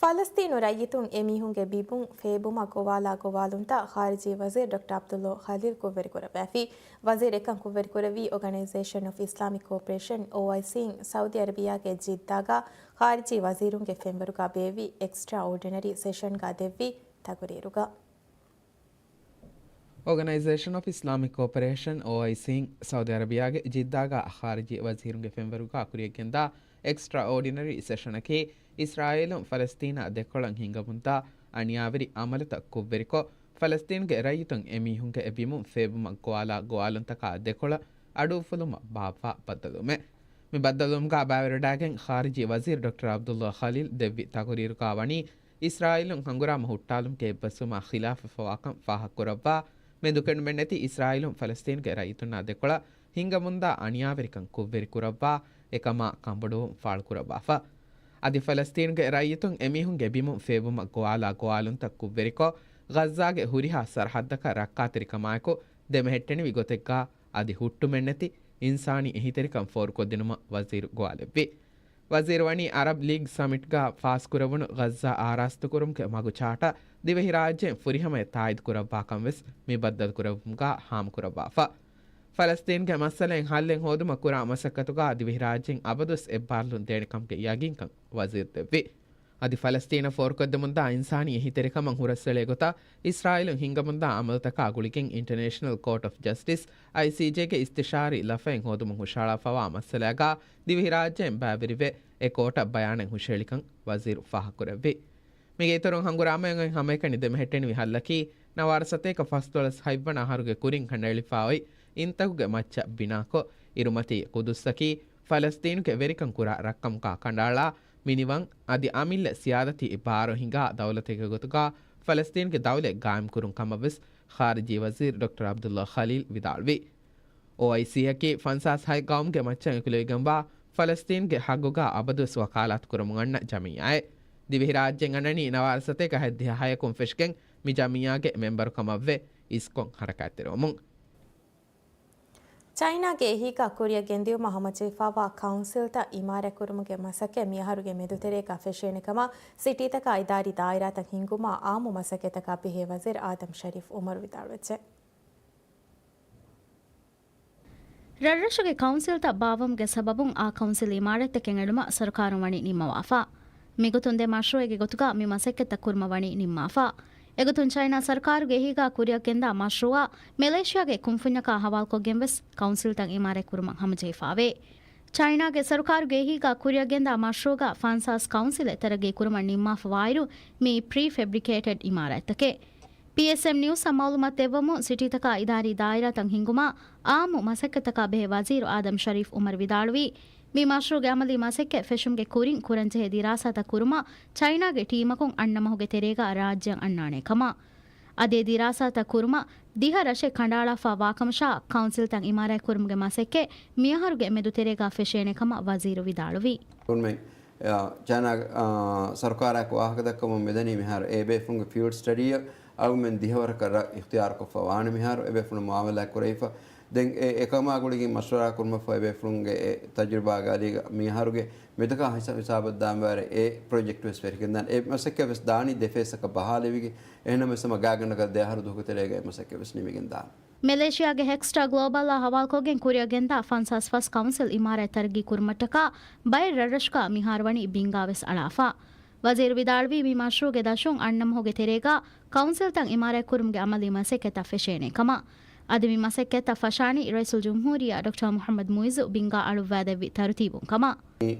ފަލަސްތީނު ރައްޔިތުން އެމީހުންގެ ބިމުން ފޭބުމަށް ގޮވާލާ ގޮވާލުންތައް ޚާރިޖީ ވަޒީރު ޑޮކްޓަރ ޢަބްދުﷲ ޚަލީލް ކުށްވެރިކުރައްވައިފި. ވަޒީރު އެކަން ކުށްވެރިކުރެއްވީ އޯގަނައިޒޭޝަން އޮފް އިސްލާމިކް ކޯޕަރޭޝަން، އޯއައިސީ، ސައުދީ އަރަބިއްޔާގެ ޖިއްދާގަ ޚާރިޖީ ވަޒީރުންގެ ފެންވަރުގަ ބޭއްވި އެކްސްޓްރާ އޯޑިނަރީ ސެޝަންގަ ދެއްވި ތަޤުރީރުގަ. އޯގަނައިޒޭޝަން އޮފް އިސްލާމިކް ކޯޕަރޭޝަން، އޯއައިސީ، ސައުދީ އަރަބިއްޔާގެ ޖިއްދާގަ ޚާރިޖީ ވަޒީރުންގެ ފެންވަރުގަ ކުރިއަށްގެންދާ އެކްސްޓްރާ އޯޑިނަރީ ސެޝަނަކީ، އިސްރާއީލުން ފަލަސްތީނާ ދެކޮޅަށް ހިނގަމުންދާ އަނިޔާވެރި އަމަލުތައް ކުށްވެރިކޮށް، ފަލަސްތީނުގެ ރައްޔިތުން އެމީހުންގެ އެ ބިމުން ފޭބުމަށް ގޮވާލާ ގޮވާލުންތަކާ ދެކޮޅަށް އަޑުއުފުލުމަށް ބާއްވާ ބައްދަލުވުމެއް. މި ބައްދަލުވުމުގަ ބައިވެރިވެވަޑައިގެން ޚާރިޖީ ވަޒީރު ޑޮކްޓަރ ޢަބްދުﷲ ޚަލީލް ދެއްވި ތަޤުރީރުގަ ވަނީ، އިސްރާއީލުން ހަނގުރާމަ ހުއްޓާލުމުގެ އެއްބަސްވުމާ ޚިލާފަށް ފަވާކަން ފާހަގަކުރައްވާ، މެދުކެނޑުމެއްނެތި އިސްރާއީލުން ފަލަސްތީނުގެ ރައްޔިތުންނާ ދެކޮޅަށް ހިނގަމުންދާ އަނިޔާވެރިކަން ކުށްވެރިކުރައްވާ، އެކަމާ ކަނބޮޑުވުން ފާޅުކުރައްވާފަ. އަދި ފަލަސްތީނުގެ ރައްޔިތުން އެމީހުންގެ ބިމުން ފޭބުމަށް ގޮވާލާ ގޮވާލުންތައް ކުށްވެރިކޮށް، ޣައްޒާގެ ހުރިހާ ސަރަހައްދަކަށް ރައްކާތެރިކަމާއެކު ދެމެހެއްޓެނިވި ގޮތެއްގަ އަދި ހުއްޓުމެއްނެތި އިންސާނީ އެހީތެރިކަން ފޯރުކޮށްދިނުމަށް ވަޒީރު ގޮވާލެއްވި. ވަޒީރު ވަނީ އަރަބް ލީގް ސަމިޓްގަ ފާސްކުރެވުނު ޣައްޒާ އާރާސްތުކުރުމުގެ މަގުޗާޓަށް ދިވެހިރާއްޖޭން ފުރިހަމަޔަށް ތާއީދުކުރައްވާކަން ވެސް މި ބައްދަލުކުރެއްވުމުގަ ހާމަކުރައްވާފަ. ފަލަސްތީންގެ މައްސަލައިން ހައްލެއް ހޯދުމަށް ކުރާ މަސައްކަތުގަ ދިވެހިރާއްޖޭން އަބަދުވެސް އެއްބާރުލުން ދޭނެ ކަމުގެ ޔަގީންކަން ވަޒީރު ދެއްވި. އަދި ފަލަސްތީނަށް ފޯރުކޮށްދެމުންދާ އިންސާނީ އެހީތެރިކަމަށް ހުރަސްއެޅޭ ގޮތަށް އިސްރާއީލުން ހިންގަމުންދާ އަމަލުތަކާ ގުޅިގެން އިންޓަރނޭޝަނަލް ކޯޓް އޮފް ޖަސްޓިސް، އައިސީޖޭގެ އިސްތިޝާރީ ލަފައެއް ހޯދުމަށް ހުށަހަޅާފަވާ މައްސަލާގަ ދިވެހިރާއްޖޭން ބައިވެރިވެ، އެ ކޯޓަށް ބަޔާނެއް ހުށަހެޅިކަން ވަޒީރު ފާހަގަކުރެއްވި. މީގެ އިތުރުން ހަނގުރާމައިން ހަމައެކަނި ދެމެހެއްޓެނިވި ހައްލަކީ، ނަވާރަ ސަތޭކަ ފަސްދޮޅަސް ހަތްވަނަ އަހަރުގެ ކުރިން ކަނޑައެޅިފައި އޮތް އިންތަކުގެ މައްޗަށް ބިނާކޮށް، އިރުމަތީ ޤުދުސްއަކީ ފަލަސްޠީނުގެ ވެރިކަން ކުރާ ރައްކަމުގާ ކަނޑައަޅާ މިނިވަން އަދި އަމިއްލަ ސިޔާދަތީ ބާރު ހިނގާ ދައުލަތެއްގެ ގޮތުގާ ފަލަސްޠީނުގެ ދައުލަތް ގާއިމްކުރުން ކަމަށްވެސް ޚާރިޖީ ވަޒީރު ޑޮކްޓަރ ޢަބްދުﷲ ޚަލީލް ވިދާޅުވި. އޯއައިސީއަކީ ފަންސާސް ހަތް ގައުމުގެ މައްޗަށް އެކުލެވިގެންވާ ފަލަސްޠީންގެ ހައްގުގާ އަބަދުވެސް ވަކާލާތު ކުރަމުން އަންނަ ޖަމިއްޔާއެއް. ދިވެހިރާއްޖެއިން އަންނަނީ ނަވާރަ ސަތޭކަ ހަތްދިހަ ހަޔަކުން ފެށިގެން މި ޖަމިއްޔާގެ މެމްބަރުކަމަށްވެ އިސްކޮށް ހަރަކާތްތެރިވަމުން. ޗައިނާގެ އެހީގަ ކުރިއަށް ގެންދިއުމަށް ހަމަޖެހިފައިވާ ކައުންސިލްތައް އިމާރާތްކުރުމުގެ މަސައްކަތް މިއަހަރުގެ މެދުތެރޭގަ ފެށޭނެ ކަމަށް ސިޓީތަކާ އިދާރީ ދާއިރާތައް ހިންގުމަށް އާއްމު މަސައްކަތްތަކާ ބެހޭ ވަޒީރު އާދަމް ޝަރީފް އުމަރު ވިދާޅުވެއްޖެ. ރަށްރަށުގެ ކައުންސިލްތައް ބާއްވުމުގެ ސަބަބުން އާ ކައުންސިލް އިމާރާތްތައް ކެނޑުމަށް ސަރުކާރުން ވަނީ ނިންމަވާފަ. މިގޮތުން ދެ މަޝްރޫއެއްގެ ގޮތުގަ މި މަސައްކަތްތައް ކުރުމަށް ވަނީ ނިންމާފަ. އެގޮތުން ޗައިނާ ސަރުކާރުގެ އެހީގަ ކުރިއަށްގެންދާ މަޝްރޫއާ މެލޭޝިޔާގެ ކުންފުންޏަކާ ހަވާލުކޮށްގެންވެސް ކައުންސިލްތައް އިމާރާތް ކުރުމަށް ހަމަޖެހިފައިވޭ. ޗައިނާގެ ސަރުކާރުގެ އެހީގަ ކުރިއަށްގެންދާ މަޝްރޫއުގަ ފަންސާސް ކައުންސިލެއް ތަރައްގީ ކުރުމަށް ނިންމާފަ ވާއިރު، މީ ޕްރީ ފެބްރިކޭޓެޑް އިމާރާތްތަކެއް. ޕީއެސްއެމް ނިއުސްއަށް މައުލޫމާތު ދެއްވަމުން، ސިޓީތަކާ އިދާރީ ދާއިރާތައް ހިންގުމަށް އާއްމު މަސައްކަތްތަކާ ބެހޭ ވަޒީރު އާދަމް ޝަރީފް އުމަރު ވިދާޅުވީ، މި މަޝްރޫއުގެ އަމަލީ މަސައްކަތް ފެށުމުގެ ކުރިން ކުރަންޖެހޭ ދިރާސާތައް ކުރުމަށް ޗައިނާގެ ޓީމަކުން އަންނަ މަހުގެ ތެރޭގަ ރާއްޖެއަށް އަންނާނޭ ކަމަށް. އަދި ދިރާސާތައް ކުރުމަށް ދިހަ ރަށެއް ކަނޑައަޅާފަ ވާކަމަށާ، ކައުންސިލްތައް އިމާރާތްކުރުމުގެ މަސައްކަތް މިއަހަރުގެ މެދުތެރޭގަ ފެށޭނެ ކަމަށް ވަޒީރު ވިދާޅުވި. އާ، ޗައިނާ، އާ، ސަރުކާރާއެކު ވާހަކަދައްކަމުން މިދަނީ މިހާރު އެ ބޭފުޅުންގެ ފީލްޑް ސްޓަޑީއަށް އަޅުގަނޑުމެން ދިހަވަރަކަށް ރަށް އިޚްތިޔާރުކޮށްފަ ވާނެ މިހާރު އެ ބޭފުޅުން މުއާމަލާތް ކުރެވިފަ. ދެން އެ، އެކަމާ ގުޅިގެން މަޝްވަރާ ކުރުމަށްފަހު އެ ބޭފުޅުންގެ އެ ތަޖުރިބާގެ އަލީގަ މިއަހަރުގެ މެދުކާ ހިސާ-، ހިސާބަށް ދާންވާރެ އެ ޕްރޮޖެކްޓް ވެސް ފެށިގެންދާނެ. އެ މަސައްކަތް ވެސް ދާނީ ދެ ފޭސްއަކަށް ބަހާލެވިގެން. އެހެންނަމަވެސް ހަމަ ގާތްގަނޑަކަށް ދެ އަހަރު ދުވަހުގެ ތެރޭގަ އެ މަސައްކަތް ވެސް ނިމިގެންދާނެ. މެލޭޝިޔާގެ ހެކްސްޓާ ގްލޯބަލްއާ ހަވާލުކޮށްގެން ކުރިއަށް ގެންދާ ފަންސާސް ފަސް ކައުންސިލް އިމާރާތް ތަރައްގީ ކުރުމަށްޓަކާ ބައެއް ރަށްރަށުގަ މިހާރު ވަނީ ބިންގާވެސް އަޅާފަ. ވަޒީރު ވިދާޅުވީ، މި މަޝްރޫއުގެ ދަށުން އަންނަ މަހުގެ ތެރޭގަ ކައުންސިލްތައް އިމާރާތްކުރުމުގެ އަމަލީ މަސައްކަތްތައް ފެށޭނެ ކަމަށް. އަދި މި މަސައްކަތްތައް ފަށާނީ ރައީސުލްޖުމްހޫރިއްޔާ ޑޮކްޓަރ މުޙައްމަދު މުޢިއްޒު ބިންގާ އަޅުއްވާދެއްވި ތަރުތީބުން ކަމަށް. މި،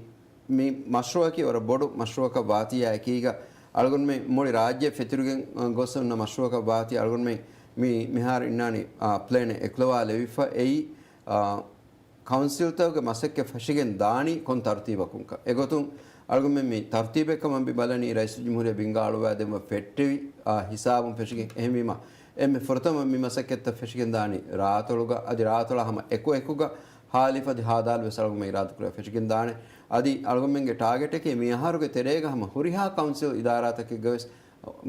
މި މަޝްރޫއަކީ ވަރަށް ބޮޑު މަޝްރޫއަކަށް ވާތީއާ އެކީގަ، އަޅުގަނޑުމެން މުޅި ރާއްޖެ ފެތުރިގެން، އަ، ގޮސް އޮންނަ މަޝްރޫއަކަށް ވާތީ. އަޅުގަނޑުމެން މި މިހާރު އިންނާނީ، އާ، ޕްލޭނެއް އެކުލަވާލެވިފަ. އެއީ، އާ، ކައުންސިލްތަކުގެ މަސައްކަތް ފެށިގެން ދާނީ ކޮން ތަރުތީބަކުންކަން. އެގޮތުން އަޅުގަނޑުމެން މި ތަރުތީބެއް ކަމަށް މި ބަލަނީ ރައީސުލްޖުމްހޫރިއްޔާ ބިންގާ އަޅުވާދެއްވުމަށް ފެއްޓެވި، އާ، ހިސާބުން ފެށިގެން. އެހެންވީމަ، އެންމެ ފުރަތަމަ މި މަސައްކަތްތައް ފެށިގެން ދާނީ ރާއަތޮޅުގަ. އަދި ރާއަތޮޅާ ހަމަ އެކު އެކުގަ ހާލިފަދި ހާދާލު ވެސް އަޅުގަނޑުމެން އިރާދަކުރެ ފެށިގެން ދާނެ. އަދި އަޅުގަނޑުމެންގެ ޓާގެޓަކީ މި އަހަރުގެ ތެރޭގަ ހަމަ ހުރިހާ ކައުންސިލް އިދާރާތަކެއްގަ ވެސް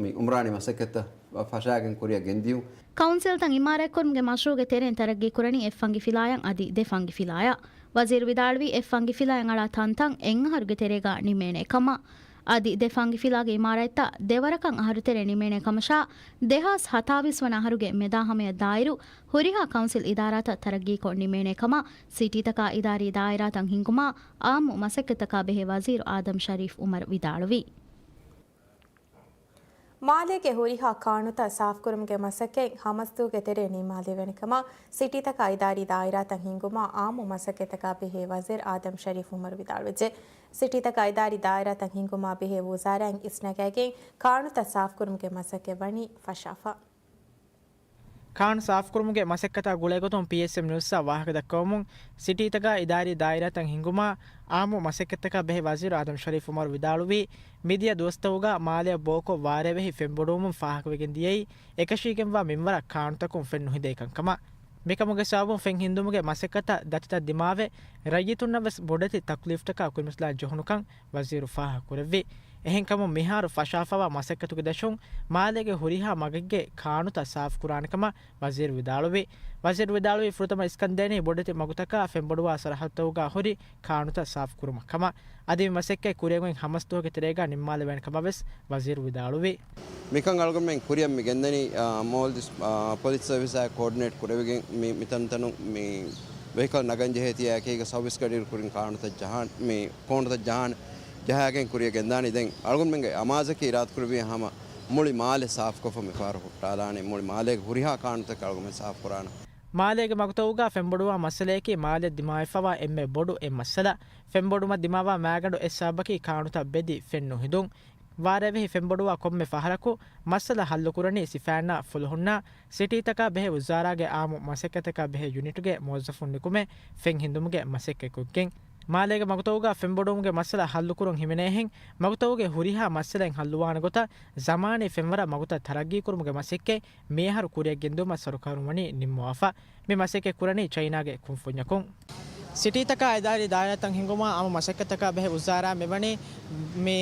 މި އުމްރާނީ މަސައްކަތްތައް ފަށާގެން ކުރިއަށް ގެންދިޔުން. ކައުންސިލްތައް އިމާރާތްކުރުމުގެ މަޝްރޫއުގެ ތެރެއިން ތަރައްގީ ކުރަނީ އެއް ފަންގި ފިލާޔަށް އަދި ދެ ފަންގި ފިލާޔަށް. ވަޒީރު ވިދާޅުވީ، އެއް ފަންގި ފިލާޔަށް އަޅާ ތަންތަން އެއް އަހަރުގެ ތެރޭގަ ނިމޭނެ ކަމަށް. އަދި ދެ ފަންގި ފިލާގެ އިމާރާތްތައް ދެ ވަރަކަށް އަހަރު ތެރޭ ނިމޭނެ ކަމަށާ، ދެހާސް ހަތާވީސް ވަނަ އަހަރުގެ މެދާ ހަމަޔަށް ދާއިރު ހުރިހާ ކައުންސިލް އިދާރާތައް ތަރައްގީކޮށް ނިމޭނެ ކަމަށް ސިޓީތަކާ އިދާރީ ދާއިރާތައް ހިންގުމަށް އާއްމު މަސައްކަތްތަކާ ބެހޭ ވަޒީރު އާދަމް ޝަރީފް އުމަރު ވިދާޅުވީ. މާލޭގެ ހުރިހާ ކާނުތައް ސާފުކުރުމުގެ މަސައްކަތް ހަމަސްދުވަހުގެ ތެރޭ ނިންމާލެވޭނެ ކަމަށް ސިޓީތަކާ އިދާރީ ދާއިރާތައް ހިންގުމަށް އާއްމު މަސައްކަތްތަކާ ބެހޭ ވަޒީރު އާދަމް ޝަރީފް އުމަރު ވިދާޅުވެއްޖެ. ސިޓީތަކާ އިދާރީ ދާއިރާތައް ހިންގުމާ ބެހޭ ވުޒާރާއިން އިސްނަގައިގެން ކާނުތައް ސާފުކުރުމުގެ މަސައްކަތް ވަނީ ފަށާފަ. ކާނު ސާފުކުރުމުގެ މަސައްކަތާ ގުޅޭގޮތުން ޕީއެސްއެމް ނިއުސްއަށް ވާހަކަދައްކަވަމުން، ސިޓީތަކާ އިދާރީ ދާއިރާތައް ހިންގުމާ، އާއްމު މަސައްކަތްތަކާ ބެހޭ ވަޒީރު އާދަމް ޝަރީފް އުމަރު ވިދާޅުވީ، މިދިޔަ ދުވަސްތަކުގަ މާލެއަށް ބޯކޮށް ވާރޭވެހި ފެންބޮޑުވުމުން ފާހަގަވެގެން ދިޔައީ، އެކަށީގެންވާ މިންވަރަށް ކާނުތަކުން ފެން ނުހިދޭކަން ކަމަށް. މިކަމުގެ ސަބަބުން ފެން ހިންދުމުގެ މަސައްކަތަށް ދަތިތައް ދިމާވެ، ރައްޔިތުންނަށް ވެސް ބޮޑެތި ތަކުލީފްތަކާ ކުރިމަސައްލާ ޖެހުނުކަން ވަޒީރު ފާހަގަކުރެއްވި. އެހެންކަމުން މިހާރު ފަށާފަވާ މަސައްކަތުގެ ދަށުން މާލޭގެ ހުރިހާ މަގެއްގެ ކާނުތައް ސާފުކުރާނެ ކަމަށް ވަޒީރު ވިދާޅުވި. ވަޒީރު ވިދާޅުވީ، ފުރަތަމަ އިސްކަން ދޭނީ ބޮޑެތި މަގުތަކާ ފެންބޮޑުވާ ސަރަހައްދުތަކުގާ ހުރި ކާނުތައް ސާފުކުރުމަށް ކަމަށް. އަދި މި މަސައްކަތް ކުރިއަށް އޮތް ހަމަސްދުވަހުގެ ތެރޭގާ ނިންމާލެވޭނެ ކަމަށް ވެސް ވަޒީރު ވިދާޅުވި. މިކަން އަޅުގަނޑުމެން ކުރިއަށް މި ގެންދަނީ، އާ، މޯލްޑިވްސް، އާ، ޕޮލިސް ސަރވިސާއި ކޯޑިނޭޓް ކުރެވިގެން މި، މިތަންތަނުން މި ވެހިކަލް ނަގަން ޖެހޭތީ އެކީގަ ސާވިސް ގަޑިއިރު ކުރިން ކާނުތައް ޖަހާން، މި ކޯނުތައް ޖަހާން، ޖަހާގެން ކުރިއަށް ގެންދާނީ. ދެން އަޅުގަނޑުމެންގެ އަމާޒަކީ އިރާދަކުރެއްވިޔާ ހަމަ މުޅި މާލެ ސާފުކޮށްފަ މިފަހަރު ހުއްޓާލާނެ. މުޅި މާލޭގެ ހުރިހާ ކާނުތަކެއް އަޅުގަނޑުމެން ސާފުކުރާނަން. މާލޭގެ މަގުތަކުގާ ފެންބޮޑުވާ މައްސަލަޔަކީ މާލެ ދިމާވެފަވާ އެންމެ ބޮޑު އެއް މައްސަލަ. ފެންބޮޑުމަށް ދިމާވާ މާގަނޑު އެއް ސަބަބަކީ ކާނުތައް ބެދި ފެން ނުހިދުން. ވާރޭވެހި ފެންބޮޑުވާ ކޮންމެ ފަހަރަކު މައްސަލަ ހައްލުކުރަނީ ސިފައިންނާ ފުލުހުންނާ ސިޓީތަކާ ބެހޭ ވުޒާރާގެ އާއްމު މަސައްކަތަކާ ބެހޭ ޔުނިޓުގެ މުވައްޒަފުން ނިކުމެ ފެން ހިންދުމުގެ މަސައްކަތްކޮށްގެން. މާލޭގެ މަގުތައުގަ ފެންބޮޑުވުމުގެ މައްސަލަ ހައްލުކުރުން ހިމެނޭހެން، މަގުތައުގެ ހުރިހާ މައްސަލައެއް ހައްލުވާނެ ގޮތަށް ޒަމާނީ ފެންވަރާ މަގުތައް ތަރައްގީކުރުމުގެ މަސައްކަތް މިއަހަރު ކުރިއަށް ގެންދިއުމަށް ސަރުކާރުން ވަނީ ނިންމަވާފަ. މި މަސައްކަތް ކުރަނީ ޗައިނާގެ ކުންފުންޏަކުން. ސިޓީތަކާ އެދާއިރީ ދާއިރާތައް ހިންގުމާ އާއްމު މަސައްކަތަކާ ބެހޭ ވުޒާރާ މިވަނީ މި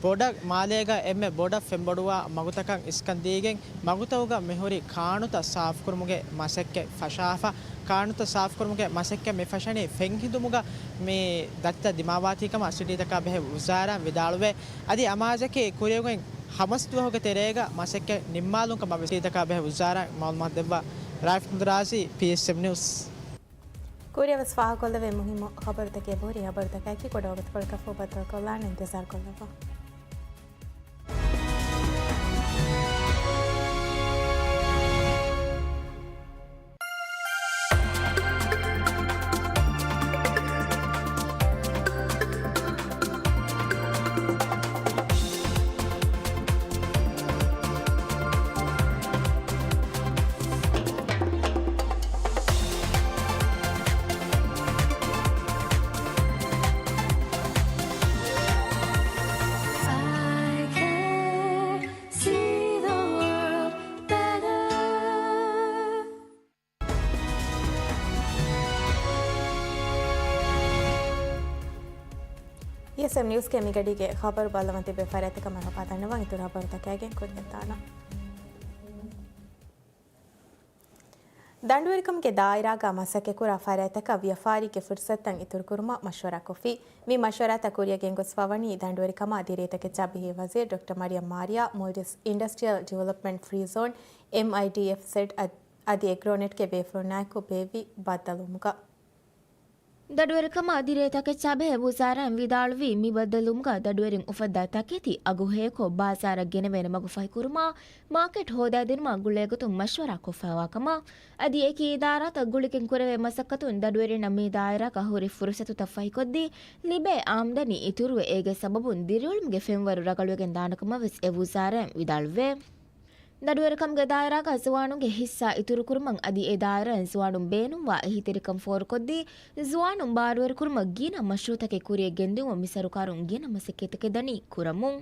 ބޮޑަށް މާލޭގަ އެންމެ ބޮޑަށް ފެންބޮޑުވާ މަގުތަކަށް އިސްކަން ދީގެން، މަގުތައުގަ މިހުރި ކާނުތައް ސާފުކުރުމުގެ މަސައްކަތް ފަށާފަ. ކާނުތައް ސާފުކުރުމުގެ މަސައްކަތް މި ފަށަނީ ފެން ހިންދުމުގަ މި ދަތިތައް ދިމާވާތީ ކަމަށް ސިޓީތަކާ ބެހޭ ވުޒާރާ ވިދާޅުވޭ. އަދި އަމާޒަކީ ކުރިއަށް ހަމަސް ދުވަހުގެ ތެރޭގަ މަސައްކަތް ނިންމާލުން ކަމަށް ވެސް ސިޓީތަކާ ބެހޭ ވުޒާރާ މައުލޫމާތު ދެއްވާ. ރާއިފް މުދުރާޒީ، ޕީއެސްއެމް ނިއުސް. ކުރިއަށް ވެސް ފާހަގަކޮށްލެވޭ މުހިއްމު ޚަބަރުތަކެއް އެބަހުރި. ޚަބަރުތަކާއެކީ ކުޑަ ވަގުތުކޮޅަކަށްފަހު ބައްދަލުކޮށްލާނެ. އިންތިޒާރުކޮށްލައްވާ. ޕީއެސްއެމް ނިއުސްގެ މިގަޑީގެ ޚަބަރު ބައްލަވަން ތިބޭ ފަރާތްތަކަށް މަރުޙަބާ ދަންނަވަން. އިތުރު ޚަބަރުތަކާގެން ކުރިއަށް ދާނަން. ދަނޑުވެރިކަމުގެ ދާއިރާގަ މަސައްކަތްކުރާ ފަރާތްތަކަށް ވިޔަފާރީގެ ފުރުސަތުތައް އިތުރުކުރުމަށް މަޝްވަރާކޮށްފި. މި މަޝްވަރާތައް ކުރިއަށް ގެންގޮސްފަވަނީ ދަނޑުވެރިކަމާ ދިރޭތަކެއްޗާ ބެހޭ ވަޒީރު ޑޮކްޓަރ މަރިޔަމް މާރިޔާ މޯލްޑިވްސް އިންޑަސްޓްރިއަލް ޑިވެލޮޕްމަންޓް ފްރީ ޒޯން، އެމްއައިޑީއެފްޒެޑް، އަދި އެގްރޯނެޓްގެ ބޭފުޅުންނާއެކު ބޭއްވި ބައްދަލުވުމުގަ. ދަނޑުވެރިކަމާ ދިރޭ ތަކެއްޗާ ބެހޭ ވުޒާރާއިން ވިދާޅުވީ، މި ބައްދަލުވުމުގަ ދަނޑުވެރިން އުފައްދާ ތަކެތި އަގު ހެޔޮކޮށް، ބާޒާރަށް ގެނެވޭނެ މަގު ފަހިކުރުމާ، މާކެޓް ހޯދައިދިނުމާ ގުޅޭގޮތުން މަޝްވަރާ ކޮށްފައިވާ ކަމަށް. އަދި އެކި އިދާރާތައް ގުޅިގެން ކުރެވޭ މަސައްކަތުން ދަނޑުވެރިންނަށް މި ދާއިރާގަ ހުރި ފުރުސަތުތައް ފަހިކޮށްދީ، ލިބޭ އާމްދަނީ އިތުރުވެ، އޭގެ ސަބަބުން ދިރިއުޅުމުގެ ފެންވަރު ރަގަޅުވެގެން ދާނެ ކަމަށް ވެސް އެ ވުޒާރާއިން ވިދާޅުވޭ. ދަނޑުވެރިކަމުގެ ދާއިރާގަ ޒުވާނުންގެ ހިއްސާ އިތުރުކުރުމަށް އަދި އެ ދާއިރާއިން ޒުވާނުން ބޭނުންވާ އެހީތެރިކަން ފޯރުކޮށްދީ، ޒުވާނުން ބާރުވެރިކުރުމަށް ގިނަ މަޝްރޫއުތަކެއް ކުރިއަށް ގެންދިއުމަށް މި ސަރުކާރުން ގިނަ މަސައްކަތްތަކެއް ދަނީ ކުރަމުން.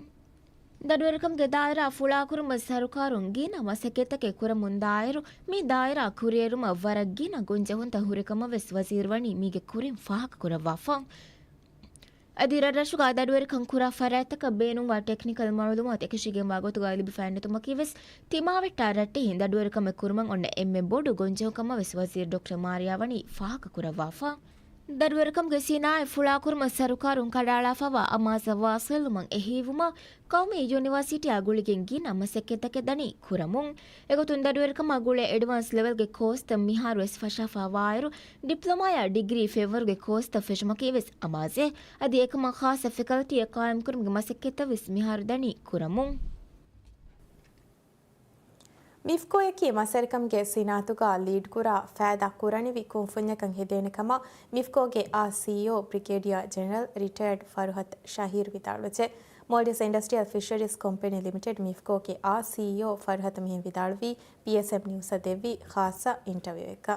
ދަނޑުވެރިކަމުގެ ދާއިރާ ފުޅާކުރުމަށް ސަރުކާރުން ގިނަ މަސައްކަތްތަކެއް ކުރަމުން ދާއިރު، މި ދާއިރާ ކުރިއެރުމަށް ވަރަށް ގިނަ ގޮންޖެހުންތައް ހުރި ކަމަށް ވެސް ވަޒީރު ވަނީ މީގެ ކުރިން ފާހަގަކުރައްވާފަ. އަދި ރަށްރަށުގަ ދަނޑުވެރިކަން ކުރާ ފަރާތްތަކަށް ބޭނުންވާ ޓެކްނިކަލް މައުލޫމާތު އެކަށީގެންވާ ގޮތުގައި ލިބިފައިނެތުމަކީ ވެސް ތިމާވެއްޓާ ރައްޓެހިން ދަނޑުވެރިކަމެއް ކުރުމަށް އޮންނަ އެންމެ ބޮޑު ގޮންޖެހުން ކަމަށް ވެސް ވަޒީރު ޑޮކްޓަރ މާރިޔާ ވަނީ ފާހަގަކުރައްވާފަ. ދަނޑުވެރިކަމުގެ ސިނާއަތް ފުޅާކުރުމަށް ސަރުކާރުން ކަނޑައަޅާފައިވާ އަމާޒަށް ވާސިލުވުމަށް އެހީވުމަށް ޤައުމީ ޔުނިވާސިޓީއާ ގުޅިގެން ގިނަ މަސައްކަތްތަކެއް ދަނީ ކުރަމުން. އެގޮތުން ދަނޑުވެރިކަމާ ގުޅޭ އެޑްވާންސް ލެވެލްގެ ކޯސްތައް މިހާރު ވެސް ފަށާފައިވާއިރު، ޑިޕްލޮމާއާ ޑިގްރީ ފެންވަރުގެ ކޯސްތައް ފެށުމަކީ ވެސް އަމާޒެއް. އަދި އެކަމަށް ޚާއްޞަ ފެކަލްޓީއެއް ޤާއިމްކުރުމުގެ މަސައްކަތްތައް ވެސް މިހާރު ދަނީ ކުރަމުން. މިފްކޯއަކީ މަސްވެރިކަމުގެ ސިނާއަތުގަ ލީޑްކުރާ ފައިދާ ކުރަނިވި ކުންފުންޏަކަށް ހެދޭނެ ކަމަށް މިފްކޯގެ އާ ސީއީއޯ ބްރިގޭޑިއާ ޖެނެރަލް ރިޓަޔަރޑް ފަރުހަތް ޝަހީރު ވިދާޅުވެއްޖެ. މޯލްޑިވްސް އިންޑަސްޓްރިއަލް ފިޝަރީޒް ކޮމްޕެނީ ލިމިޓެޑް، މިފްކޯގެ އާ ސީއީއޯ ފަރުހަތު މިހެން ވިދާޅުވީ، ޕީއެސްއެމް ނިއުސަށް ދެއްވި ޚާއްޞަ އިންޓަވިއުއެއްގަ.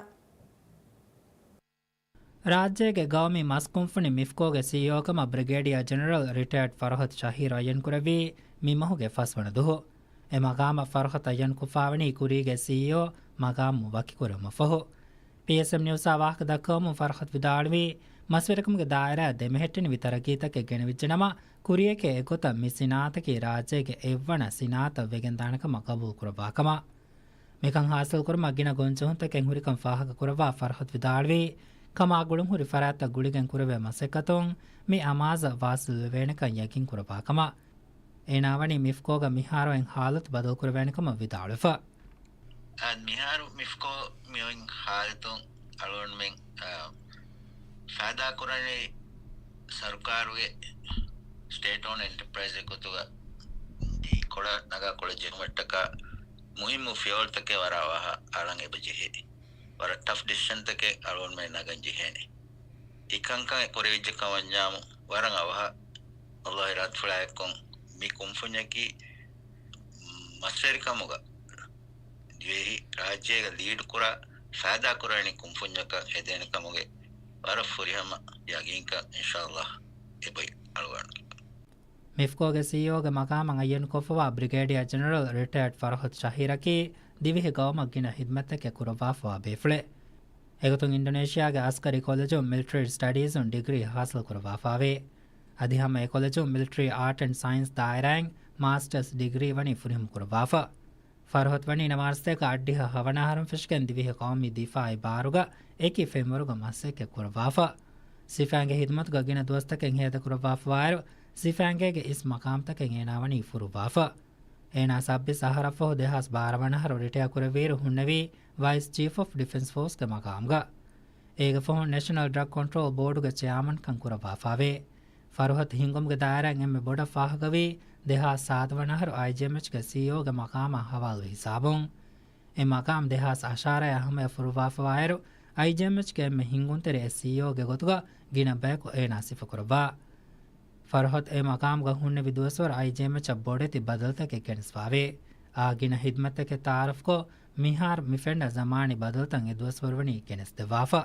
ރާއްޖޭގެ ގައުމީ މަސް ކުންފުނި މިފްކޯގެ ސީއީއޯ ކަމަށް ބްރިގޭޑިއާ ޖެނެރަލް ރިޓަޔަރޑް ފަރުހަތް ޝަހީރު އައްޔަންކުރެއްވީ މި މަހުގެ ފަސްވަނަ ދުވަހު. އެ މަގާމަށް ފަރުހަތް އައްޔަންކޮށްފާވަނީ ކުރީގެ ސީއީއޯ މަގާމު ވަކިކުރުމަށްފަހު. ޕީއެސްއެމް ނިއުސްއާ ވާހަކަ ދައްކަވަމުން ފަރުހަތް ވިދާޅުވީ، މަސްވެރިކަމުގެ ދާއިރާއަށް ދެމެހެއްޓެނިވި ތަރައްގީތަކެއް ގެނެވިއްޖެނަމަ، ކުރިއެކޭ އެގޮތަށް މި ސިނާއަތަކީ ރާއްޖޭގެ އެއްވަނަ ސިނާއަތަށް ވެގެންދާނެ ކަމަށް ގަބޫލުކުރައްވާ ކަމަށް. މިކަން ހާސިލްކުރުމަށް ގިނަ ގޮންޖެހުންތަކެއް ހުރިކަން ފާހަގަކުރައްވާ ފަރުހަތް ވިދާޅުވީ، ކަމާ ގުޅުންހުރި ފަރާތްތައް ގުޅިގެން ކުރެވޭ މަސައްކަތުން މި އަމާޒަށް ވާސިލްވެވޭނެކަން ޔަގީންކުރައްވާ ކަމަށް. އޭނާ ވަނީ މިފްކޯގަ މިހާރު އޮތް ހާލަތު ބަދަލުކުރެވޭނެ ކަމަށް ވިދާޅުވެފަ. އަދި މިހާރު މިފްކޯ މި އޮތް ހާލަތުން އަޅުގަނޑުމެން، އާ، ފައިދާކުރަނީ ސަރުކާރުގެ ސްޓޭޓް އޯންޑް އެންޓަޕްރައިޒެއް ގޮތުގަ އެ ކޮޅަށް ނަގާ ކޮޅަށް ޖެހުމަށްޓަކާ މުހިއްމު ފިއުއަލްތަކެއް ވަރަށް އަވަހަށް އަޅަން އެބަ ޖެހޭ. ވަރަށް ޓަފް ޑިސިޝަންތަކެއް އަޅުގަނޑުމެން ނަގަން ޖެހޭނެ. އެކަންކަން ކުރެވިއްޖެ ކަމަށްވަންޏާމު ވަރަށް އަވަހަށް އައްލާހު އިރާދަފުޅާއެއްކޮށް މި ކުންފުންޏަކީ މަސްވެރިކަމުގަ ދިވެހި ރާއްޖޭގަ ލީޑް ކުރާ ފައިދާ ކުރާނެ ކުންފުންޏަކަށް ހެދޭނެ ކަމުގެ ވަރަށް ފުރިހަމަ ޔަގީންކަން އިންޝާﷲ އެބައި އަޅުގަނޑު. މިފްކޯގެ ސީއީއޯގެ މަޤާމަށް އައްޔަންކޮށްފަވާ ބްރިގޭޑިއާ ޖެނެރަލް ރިޓަޔާޑް ފަރުހަތު ޝަހީރަކީ ދިވެހި ގައުމަށް ގިނަ ހިދްމަތްތަކެއް ކުރައްވާފަވާ ބޭފުޅެއް. އެގޮތުން އިންޑޮނޭޝިއާގެ އަސްކަރީ ކޮލެޖުން މިލިޓަރީ ސްޓަޑީޒުން ޑިގްރީ ހާސިލް ކުރައްވާފައިވޭ. އަދި ހަމަ އެ ކޮލެޖުން މިލިޓަރީ އާޓް އެންޑް ސައިންސް ދާއިރާއިން މާސްޓަރސް ޑިގްރީ ވަނީ ފުރިހަމަ ކުރައްވާފަ. ފަރުހަތު ވަނީ ނަވާރަސަތޭކަ އަށްޑިހަ ހަވަނަ އަހަރުން ފެށިގެން ދިވެހި ޤައުމީ ދިފާޢީ ބާރުގަ އެކި ފެންވަރުގަ މަސައްކަތް ކުރައްވާފަ. ސިފައިންގެ ހިދުމަތުގަ ގިނަ ދުވަސްތަކެއް ހޭދަކުރައްވާފަވާއިރު، ސިފައިންގޭގެ އިސް މަޤާމްތަކެއް އޭނާ ވަނީ ފުރުއްވާފަ. އޭނާ ސައްބީސް އަހަރަށްފަހު ދެހާސް ބާރަ ވަނަ އަހަރު ރިޓަޔާ ކުރެއްވިއިރު ހުންނެވީ ވައިސް ޗީފް އޮފް ޑިފެންސް ފޯސްގެ މަޤާމްގަ. އޭގެ ފަހުން ނެޝަނަލް ޑްރަގް ކޮންޓްރޯލް ބޯޑުގެ ޗެއާމަންކަން ކުރައްވާފައިވޭ. ފަރުހަތު ހިންގުމުގެ ދާއިރާއިން އެންމެ ބޮޑަށް ފާހަގަވީ ދެހާސް ސާދަ ވަނަ އަހަރު އައިޖީއެމްއެޗްގެ ސީއީއޯގެ މަޤާމާ ހަވާލުވި ހިސާބުން. އެ މަޤާމް ދެހާސް އަށާރައާ ހަމަޔަށް ފުރުއްވާފަވާއިރު، އައިޖީއެމްއެޗްގެ އެންމެ ހިންގުންތެރި އެއް ސީއީއޯގެ ގޮތުގަ ގިނަ ބަޔަކު އޭނާ ސިފަކުރައްވާ. ފަރުހަތު އެ މަޤާމުގަ ހުންނެވި ދުވަސްވަރު އައިޖީއެމްއެޗަށް ބޮޑެތި ބަދަލުތަކެއް ގެނެސްފައިވޭ. އާ ގިނަ ހިދުމަތްތަކެއް ތައާރަފްކޮށް، މިހާރު މި ފެންނަ ޒަމާނީ ބަދަލުތައް އެ ދުވަސްވަރު ވަނީ ގެނެސްދެއްވާފަ.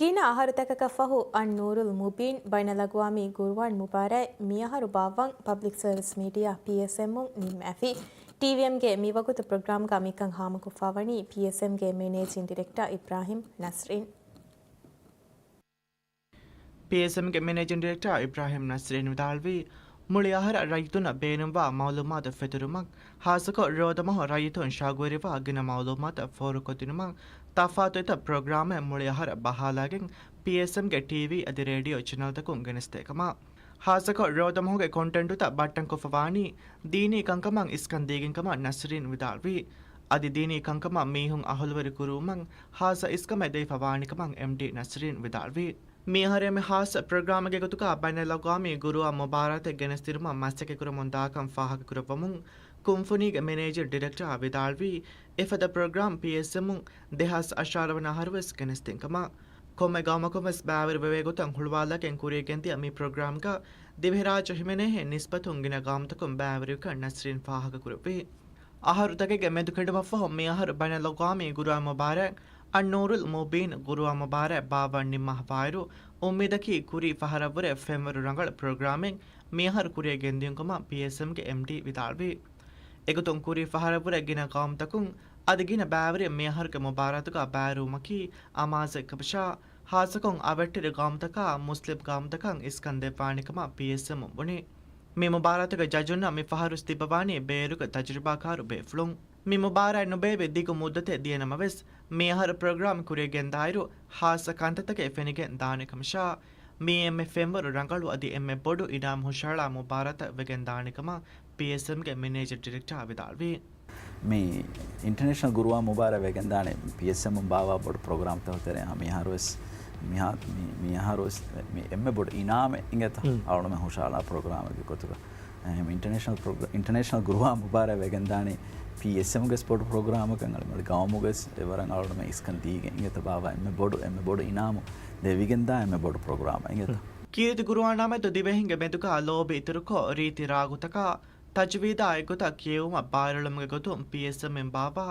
ގިނަ އަހަރުތަކަކަށް ފަހު، އައްނޫރުލް މުބީން ބައިނަލްއަގްވާމީ ޤުރުއާން މުބާރާތް މިއަހަރު ބާއްވަން ޕަބްލިކް ސަރވިސް މީޑިއާ، ޕީއެސްއެމް، އުން ނިންމާފި. ޓީވީއެމްގެ މިވަގުތު ޕްރޮގްރާމްގަ މިކަން ހާމަކޮށްފަވަނީ ޕީއެސްއެމްގެ މެނޭޖިން ޑިރެކްޓާ އިބްރާހިމް ނަސްރީން. ޕީއެސްއެމްގެ މެނޭޖިން ޑިރެކްޓާ އިބްރާހިމް ނަސްރީން ވިދާޅުވީ، މުޅި އަހަރަށް ރައްޔިތުންނަށް ބޭނުންވާ މައުލޫމާތު ފެތުރުމަށް، ހާއްސަކޮށް ރޯދަމަހު ރައްޔިތުން ޝައުގުވެރިވާ ގިނަ މައުލޫމާތަށް ފޯރުކޮށްދިނުމަށް، ތަފާތު އެތައް ޕްރޮގްރާމެއް މުޅި އަހަރަށް ބަހާލާގެން، ޕީއެސްއެމްގެ ޓީވީ އަދި ރޭޑިއޯ ޗެނަލްތަކުން ގެނެސްދޭ ކަމަށް. ހާއްސަކޮށް ރޯދަމަހުގެ ކޮންޓެންޓުތައް ބައްޓަންކޮށްފަވާނީ ދީނީ ކަންކަމަށް އިސްކަން ދީގެން ކަމަށް ނަސްރީން ވިދާޅުވީ. އަދި ދީނީ ކަންކަމަށް މީހުން އަހުލުވެރި ކުރުވުމަށް ހާއްސަ އިސްކަމެއް ދެވިފަވާނެ ކަމަށް އެމްޑީ ނަސްރީން ވިދާޅުވީ. މިއަހަރެ މި ހާއްސަ ޕްރޮގްރާމެއްގެ ގޮތުގަ ބައިނަލްއަގްވާމީ ގުރުއާން މުބާރާތެއް ގެނެސްދިނުމަށް މަސައްކަތްކުރަމުން ދާކަން ފާހަގަކުރައްވަމުން، ކުންފުނީގެ މެނޭޖިން ޑިރެކްޓާ ވިދާޅުވީ، އެފަދަ ޕްރޮގްރާމް ޕީއެސްއެމުން ދެހާސް އަށާރަ ވަނަ އަހަރުވެސް ގެނެސްދިން ކަމަށް. ކޮންމެ ގައުމަކުންވެސް ބައިވެރިވެވޭ ގޮތަށް ހުޅުވާލާގެން ކުރިޔަށް ގެންދިޔަ މި ޕްރޮގްރާމްގަ ދިވެހިރާއްޖެ ހިމެނޭހެން ނިސްބަތުން ގިނަ ގައުމުތަކުން ބައިވެރިވިކަން ނަސްރީން ފާހަގަކުރެއްވި. އަހަރުތަކެއްގެ މެދުކެނޑުމަށްފަހު މިއަހަރު ބައިނަލްއަގްވާމީ ގުރުއާން މުބާރާތް، އައްނޫރުލް މުބީން ގުރުއާން މުބާރާތް ބާއްވަން ނިންމާފަވާއިރު، އުއްމީދަކީ ކުރީ ފަހަރަށްވުރެ ފެންވަރު ރަނގަޅު ޕްރޮގްރާމެއް މިއަހަރު ކުރިޔަށް ގެންދިޔުން ކަމަށް ޕީއެސްއެމްގެ އެމްޑީ ވިދާޅުވި. އެގޮތުން ކުރީ ފަހަރަށްވުރެ ގިނަ ގައުމުތަކުން އަދި ގިނަ ބައިވެރިން މިއަހަރުގެ މުބާރާތުގަ ބައިވެރިވުމަކީ އަމާޒެއް ކަމަށާ، ހާއްސަކޮށް އަވަށްޓެރި ގައުމުތަކާ މުސްލިމް ގައުމުތަކަށް އިސްކަން ދެއްވާނެ ކަމަށް ޕީއެސްއެމް ބުނި. މި މުބާރާތުގެ ޖަޖުންނަށް މި ފަހަރު ތިއްބަވާނީ ބޭރުގެ ތަޖުރިބާކާރު ބޭފުޅުން. މި މުބާރާތް ނުބޭއްވި ދިގު މުއްދަތެއް ދިޔަ ނަމަވެސް، މިއަހަރު ޕްރޮގްރާމް ކުރިޔަށް ގެންދާއިރު، ހާއްސަ ކަންތައްތަކެއް ފެނިގެން ދާނެ ކަމަށާ، މީ އެންމެ ފެންވަރު ރަނގަޅު އަދި އެންމެ ބޮޑު އިނާމު ހުށަހަޅާ މުބާރާތަށް ވެގެން ދާނެ ކަމަށް ޕީއެސްއެމްގެ މެނޭޖަރ ޑިރެކްޓާ ވިދާޅުވި. މި އިންޓަރނޭޝަނަލް ގުރުއާން މުބާރާތް ވެގެންދާނެ ޕީއެސްއެމް ބާވާ ބޮޑު ޕްރޮގްރާމްތަކުގެ ތެރެއިން މިހާރުވެސް، މިހާ-، މި-، މިހާރުވެސް މި އެންމެ ބޮޑު އިނާމެއް އިނގޭތަ؟ އަޅުގަނޑުމެން ހުށަހަޅާ ޕްރޮގްރާމެއްގެ ގޮތުގަ. އެހެން އިންޓަރނޭޝަނަލް ޕްރޮގްރ-، އިންޓަރނޭޝަނަލް ގުރުއާން މުބާރާތް ވެގެންދާނީ ޕީއެސްއެމްގެ ބޮޑު ޕްރޮގްރާމަކަށް އަޅުގަނޑު ގައުމުގެ އެ ވަރަށް އަޅުގަނޑުމެން އިސްކަން ދީގެން އިނގޭތަ ބާވާ އެންމެ ބޮޑު، އެންމެ ބޮޑު އިނާމު ދެވިގެންދާ އެންމެ ބޮޑު ޕްރޮގްރާމެއް އިނގޭތަ؟ ކީރިތި ގުރުއާނާމެދު ދިވެހިންގެ މެދުގަ ލޯބި އިތުރުކޮށް ރީތި ރާގުތަކާ ތަޖުވީދާ އެއްގޮތަށް ކިޔެވުމަށް ބާރުއެޅުމުގެ ގޮތުން ޕީއެސްއެމްއިން ބާއްވާ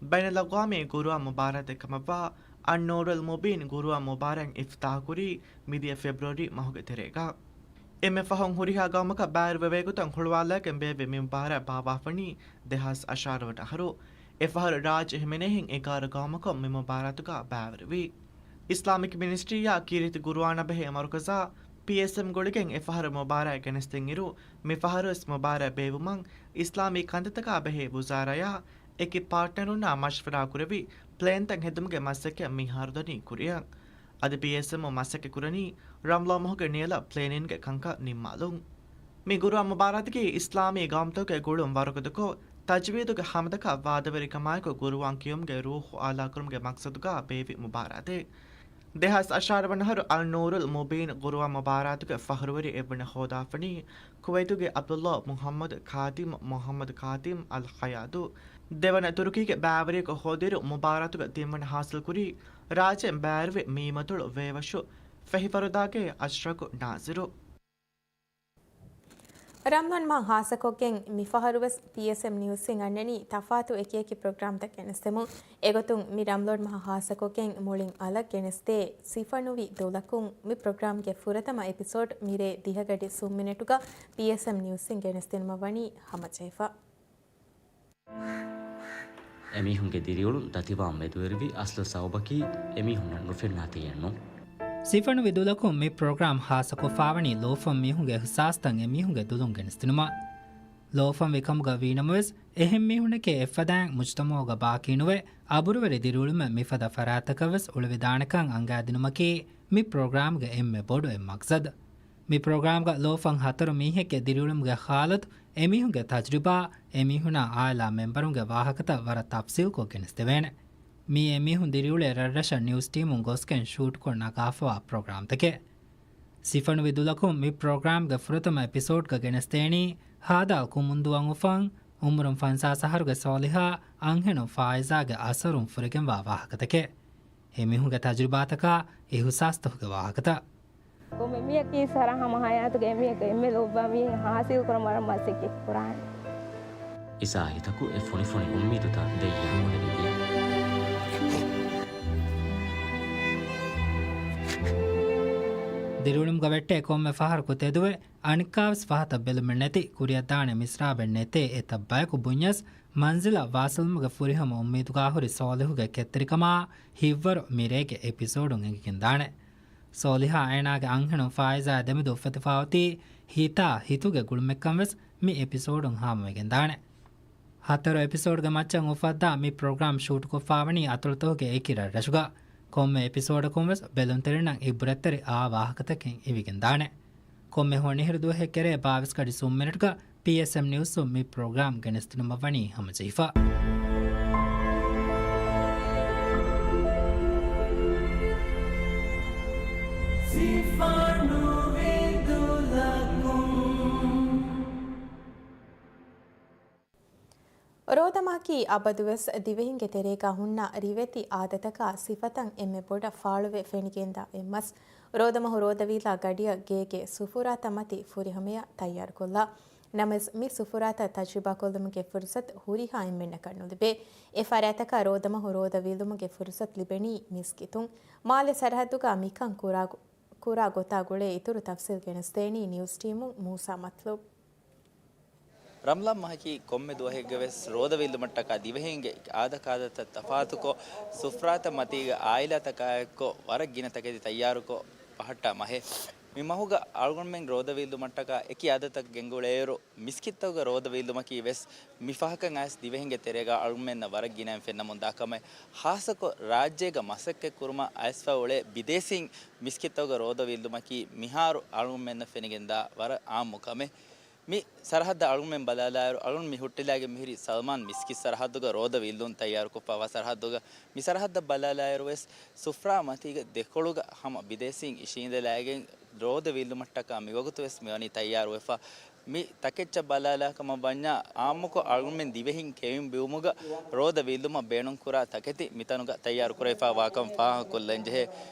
ބައިނަލްއަގްވާމީ ގުރުއާން މުބާރާތެއް ކަމަށްވާ އައްނޫރުލް މުބީން ގުރުއާން މުބާރާތް އިފްތިތާހުކުރީ މިދިޔަ ފެބްރުއަރީ މަހުގެ ތެރޭގަ. އެންމެ ފަހުން ހުރިހާ ގައުމަކަށް ބައިވެރިވެވޭ ގޮތަށް ހުޅުވާލާގެން ބޭއްވި މި މުބާރާތް ބާއްވާފަނީ ދެހާސް އަށާރަ ވަނަ އަހަރު. އެފަހަރު ރާއްޖެ ހިމެނޭހެން އެގާރަ ގައުމަކުން މި މުބާރާތުގަ ބައިވެރިވި. އިސްލާމިކް މިނިސްޓްރީއާ ކީރިތި ގުރުއާނާ ބެހޭ މަރުކަޒާ ޕީއެސްއެމް ގުޅިގެން އެފަހަރު މުބާރާތް ގެނެސްދިންއިރު، މިފަހަރުވެސް މުބާރާތް ބޭއްވުމަށް އިސްލާމީ ކަންތައްތަކާ ބެހޭ ވުޒާރާއާ އެކި ޕާޓްނަރުންނާ މަޝްވަރާ ކުރެވި، ޕްލޭންތައް ހެދުމުގެ މަސައްކަތް މިހާރު ދަނީ ކުރިއަށް. އަދި ޕީއެސްއެމްއު މަސައްކަތް ކުރަނީ ރަމްޟާން މަހުގެ ނިޔަލަށް ޕްލޭނިންގެ ކަންކަން ނިންމާލުން. މި ގުރުއާން މުބާރާތަކީ އިސްލާމީ ގައުމުތަކުގެ ގުޅުން ވަރުގަދަކޮށް، ތަޖްވީދުގެ ހަމަތަކާ ވާދަވެރިކަމާއެކު ގުރުއާން ކިޔުމުގެ ރޫޙު އާލާކުރުމުގެ މަޤްޞަދުގަ ބޭއްވި މުބާރާތެއް. ދެހާސް އަށާރަ ވަނަ އަހަރު އަލް ނޫރުލް މުބީން ގުރުއާން މުބާރާތުގެ ފަހުރުވެރި އެއްވަނަ ހޯދާފަނީ ކުވައިތުގެ ޢަބްދުﷲ މުޙައްމަދު ޚާތިމް، މުޙައްމަދު ޚާތިމް އަލް ޚައްޔާދު. ދެވަނަ ތުރުކީގެ ބައިވެރިޔަކު ހޯދިއިރު، މުބާރާތުގަ ތިންވަނަ ޙާޞިލްކުރީ ރާއްޖެ ބައިވެރިވި މީމަތޮޅު ވޭވަށު ފެހިފަރުދާގެ އަޝްރަޤު ނާޒިރު. ރަމްޟާން މަހަށް ހާއްސަކޮށްގެން މިފަހަރުވެސް ޕީއެސްއެމް ނިއުސްއިން އަންނަނީ ތަފާތު އެކިއެކި ޕްރޮގްރާމްތައް ގެނެސްދެމުން. އެގޮތުން މި ރަމްޟާން މަހަށް ހާއްސަކޮށްގެން މުޅިން އަލަށް ގެނެސްދޭ ސިފަނުވި ދުލަކުން މި ޕްރޮގްރާމްގެ ފުރަތަމަ އެޕިސޯޑް މިރޭ ދިހަގަޑި ސުން މިނެޓުގަ ޕީއެސްއެމް ނިއުސްއިން ގެނެސްދިނުމަށް ވަނީ ހަމަޖެހިފަ. އެމީހުންގެ ދިރިއުޅުން ދަތިވާން މެދުވެރިވި އަސްލު ސަބަބަކީ އެމީހުންނަށް ނުފެންނާތީއެއް ނޫން. ސިފަނުވި ދުލަކުން މި ޕްރޮގްރާމް ހާއްސަކޮށްފާވަނީ ލޯފަން މީހުންގެ އިހުސާސްތައް އެމީހުންގެ ދުލުން ގެނެސްދިނުމަށް. ލޯފަންވި ކަމުގަ ވީނަމަވެސް، އެހެން މީހުންނެކޭ އެއްފަދައިން މުޖުތަމަޢުގަ ބާކީނުވެ، އަބުރުވެރި ދިރިއުޅުމެއް މިފަދަ ފަރާތްތަކަށްވެސް އުޅެވިދާނެކަން އަންގާދިނުމަކީ މި ޕްރޮގްރާމްގެ އެންމެ ބޮޑު އެއް މަގްސަދު. މި ޕްރޮގްރާމްގަ ލޯފަން ހަތަރު މީހެއްގެ ދިރިއުޅުމުގެ ހާލަތު، އެމީހުންގެ ތަޖުރިބާ، އެމީހުނާ އާއިލާ މެމްބަރުންގެ ވާހަކަތައް ވަރަށް ތަފްސީލްކޮށް ގެނެސްދެވޭނެ. މިއީ އެމީހުން ދިރިއުޅޭ ރަށްރަށަށް ނިއުސް ޓީމުން ގޮސްގެން ޝޫޓްކޮށް ނަގާފަވާ ޕްރޮގްރާމްތަކެއް. ސިފަނުވި ދުލަކުން މި ޕްރޮގްރާމްގެ ފުރަތަމަ އެޕިސޯޑްގަ ގެނެސްދޭނީ، ހާދާލް ކުމުންދުވަން އުފަން، އުމުރުން ފަންސާސް އަހަރުގެ ސޯލިހާ، އަންހެނުން ފާއިޒާގެ އަސަރުން ފުރެގެންވާ ވާހަކަތަކެއް. އެމީހުންގެ ތަޖުރިބާތަކާ އިހުސާސްތަކުގެ ވާހަކަތައް. ކޮންމެ މީހަކީ ސަރަހަ ހަމަ ހަޔާތުގަ އެމީހަކު އެންމެ ލޯބިވާ މީހެއް ހާސިލް ކުރަން ވަރަށް މަސައްކަތް ކުރާނެ. އިސާ ހިތަކު އެ ފޮނިފޮނި އުއްމީދުތައް ދެއްޔާ ބުނެވި ދިޔަ. ދިރިއުޅުމުގަ ވެއްޓޭ ކޮންމެ ފަހަރަކު ތެދުވެ، އަނެއްކާވެސް ފަހަތަށް ބެލުމެއް ނެތި، ކުރިއަށްދާނެ މިސްރާބެއް ނެތޭ، އެތައް ބަޔަކު ބުންޏަސް، މަންޒިލަށް ވާސިލުމުގެ ފުރިހަމަ އުއްމީދުގާ ހުރި ސޯލިހުގެ ކެތްތެރިކަމާ ހިތްވަރު މިރޭގެ އެޕިސޯޑުން އެނގިގެންދާނެ. ސޯލިހާ އޭނާގެ އަންހެނުން ފާއިޒާ ދެމެދު އުފެދިފާ އޮތީ ހިތާ ހިތުގެ ގުޅުމެއްކަން ވެސް މި އެޕިސޯޑުން ހާމަވެގެންދާނެ. ހަތަރު އެޕިސޯޑްގެ މައްޗަށް އުފައްދާ މި ޕްރޮގްރާމް ޝޫޓްކޮށްފާވަނީ އަތޮޅުތަކުގެ އެކި ރަށްރަށުގަ. ކޮންމެ އެޕިސޯޑަކުން ވެސް ބެލުންތެރިންނަށް އިބްރަތްތެރި އާ ވާހަކަތަކެއް އިވިގެންދާނެ. ކޮންމެ ހޮނިހިރު ދުވަހެއް ކެރޭ ބާވީސް ގަޑި ސުން މިނެޓުގަ ޕީއެސްއެމް ނިއުސް މި ޕްރޮގްރާމް ގެނެސްދިނުމަށް ވަނީ ހަމަޖެހިފަ. ރޯދަމަހަކީ އަބަދުވެސް ދިވެހިންގެ ތެރޭގަ ހުންނަ ރިވެތި އާދަތަކާ ސިފަތައް އެންމެ ބޮޑަށް ފާޅުވެ ފެނިގެންދާ އެއްމަސް. ރޯދަމަހު ރޯދަވީލާ ގަޑިއަށް ގޭގެ ސުފުރާތައް މަތި ފުރިހަމަޔަށް ތައްޔާރުކޮށްލާ. ނަމަވެސް މި ސުފުރާތައް ތަޖުރިބާކޮށްލުމުގެ ފުރުސަތު ހުރިހާ އެންމެންނަކަށް ނުލިބޭ. އެ ފަރާތަކަށް ރޯދަމަހު ރޯދަވީލުމުގެ ފުރުސަތު ލިބެނީ މިސްކިތުން. މާލެ ސަރަހައްދުގަ މިކަން ކުރާ، ކުރާ ގޮތާ ގުޅޭ އިތުރު ތަފްސީލް ގެނެސްދޭނީ ނިއުސް ޓީމުން މޫސާ މަތްލޫބް. ރަމްޟާން މަހަކީ ކޮންމެ ދުވަހެއްގަވެސް ރޯދަވީލުމަށްޓަކާ ދިވެހިންގެ އާދަކާދަތައް ތަފާތުކޮށް، ސުފްރާތައް މަތީގަ އާއިލާތަކާއެއްކޮށް، ވަރަށް ގިނަ ތަކެތި ތައްޔާރުކޮށް ބަހައްޓާ މަހެއް. މި މަހުގަ އަޅުގަނޑުމެން ރޯދަވީލުމަށްޓަކާ އެކި އާދަތައް ގެންގުޅޭއިރު، މިސްކިތްތަކުގަ ރޯދަވީލުމަކީ ވެސް މި ފަހަކަށް އައިސް ދިވެހިންގެ ތެރޭގަ އަޅުގަނޑުމެންނަށް ވަރަށް ގިނައިން ފެންނަމުން ދާ ކަމެއް. ހާއްސަކޮށް ރާއްޖޭގަ މަސައްކަތް ކުރުމަށް އައިސްފަ އުޅޭ ބިދޭސީން މިސްކިތްތަކުގަ ރޯދަވީލުމަކީ މިހާރު އަޅުގަނޑުމެންނަށް ފެނިގެންދާ ވަރަށް އާއްމު ކަމެއް. މި ސަރަހައްދަށް އަޅުގަނޑުމެން ބަލާލާއިރު، އަޅުގަނޑު މި ހުއްޓިލާގެން މިހިރީ ސަލްމާން މިސްކިތް ސަރަހައްދުގަ ރޯދަވީލުން ތައްޔާރުކޮށްފަވާ ސަރަހައްދުގަ. މި ސަރަހައްދަށް ބަލާލާއިރު ވެސް ސުފްރާ މަތީގަ ދެކޮޅުގަ ހަމަ ބިދޭސީން އިށީނދެލާގެން ރޯދަވީލުމަށްޓަކާ މިވަގުތު ވެސް މިވަނީ ތައްޔާރުވެފަ. މި ތަކެއްޗަށް ބަލާލާ ކަމަށް ވަންޏާ، އާއްމުކޮށް އަޅުގަނޑުމެން ދިވެހިން ކެއުން ބިއުމުގަ ރޯދަ ވީއްލުމަށް ބޭނުންކުރާ ތަކެތި މިތަނުގަ ތައްޔާރުކުރެވިފާ ވާކަން ފާހަގަކޮށްލަންޖެހޭ.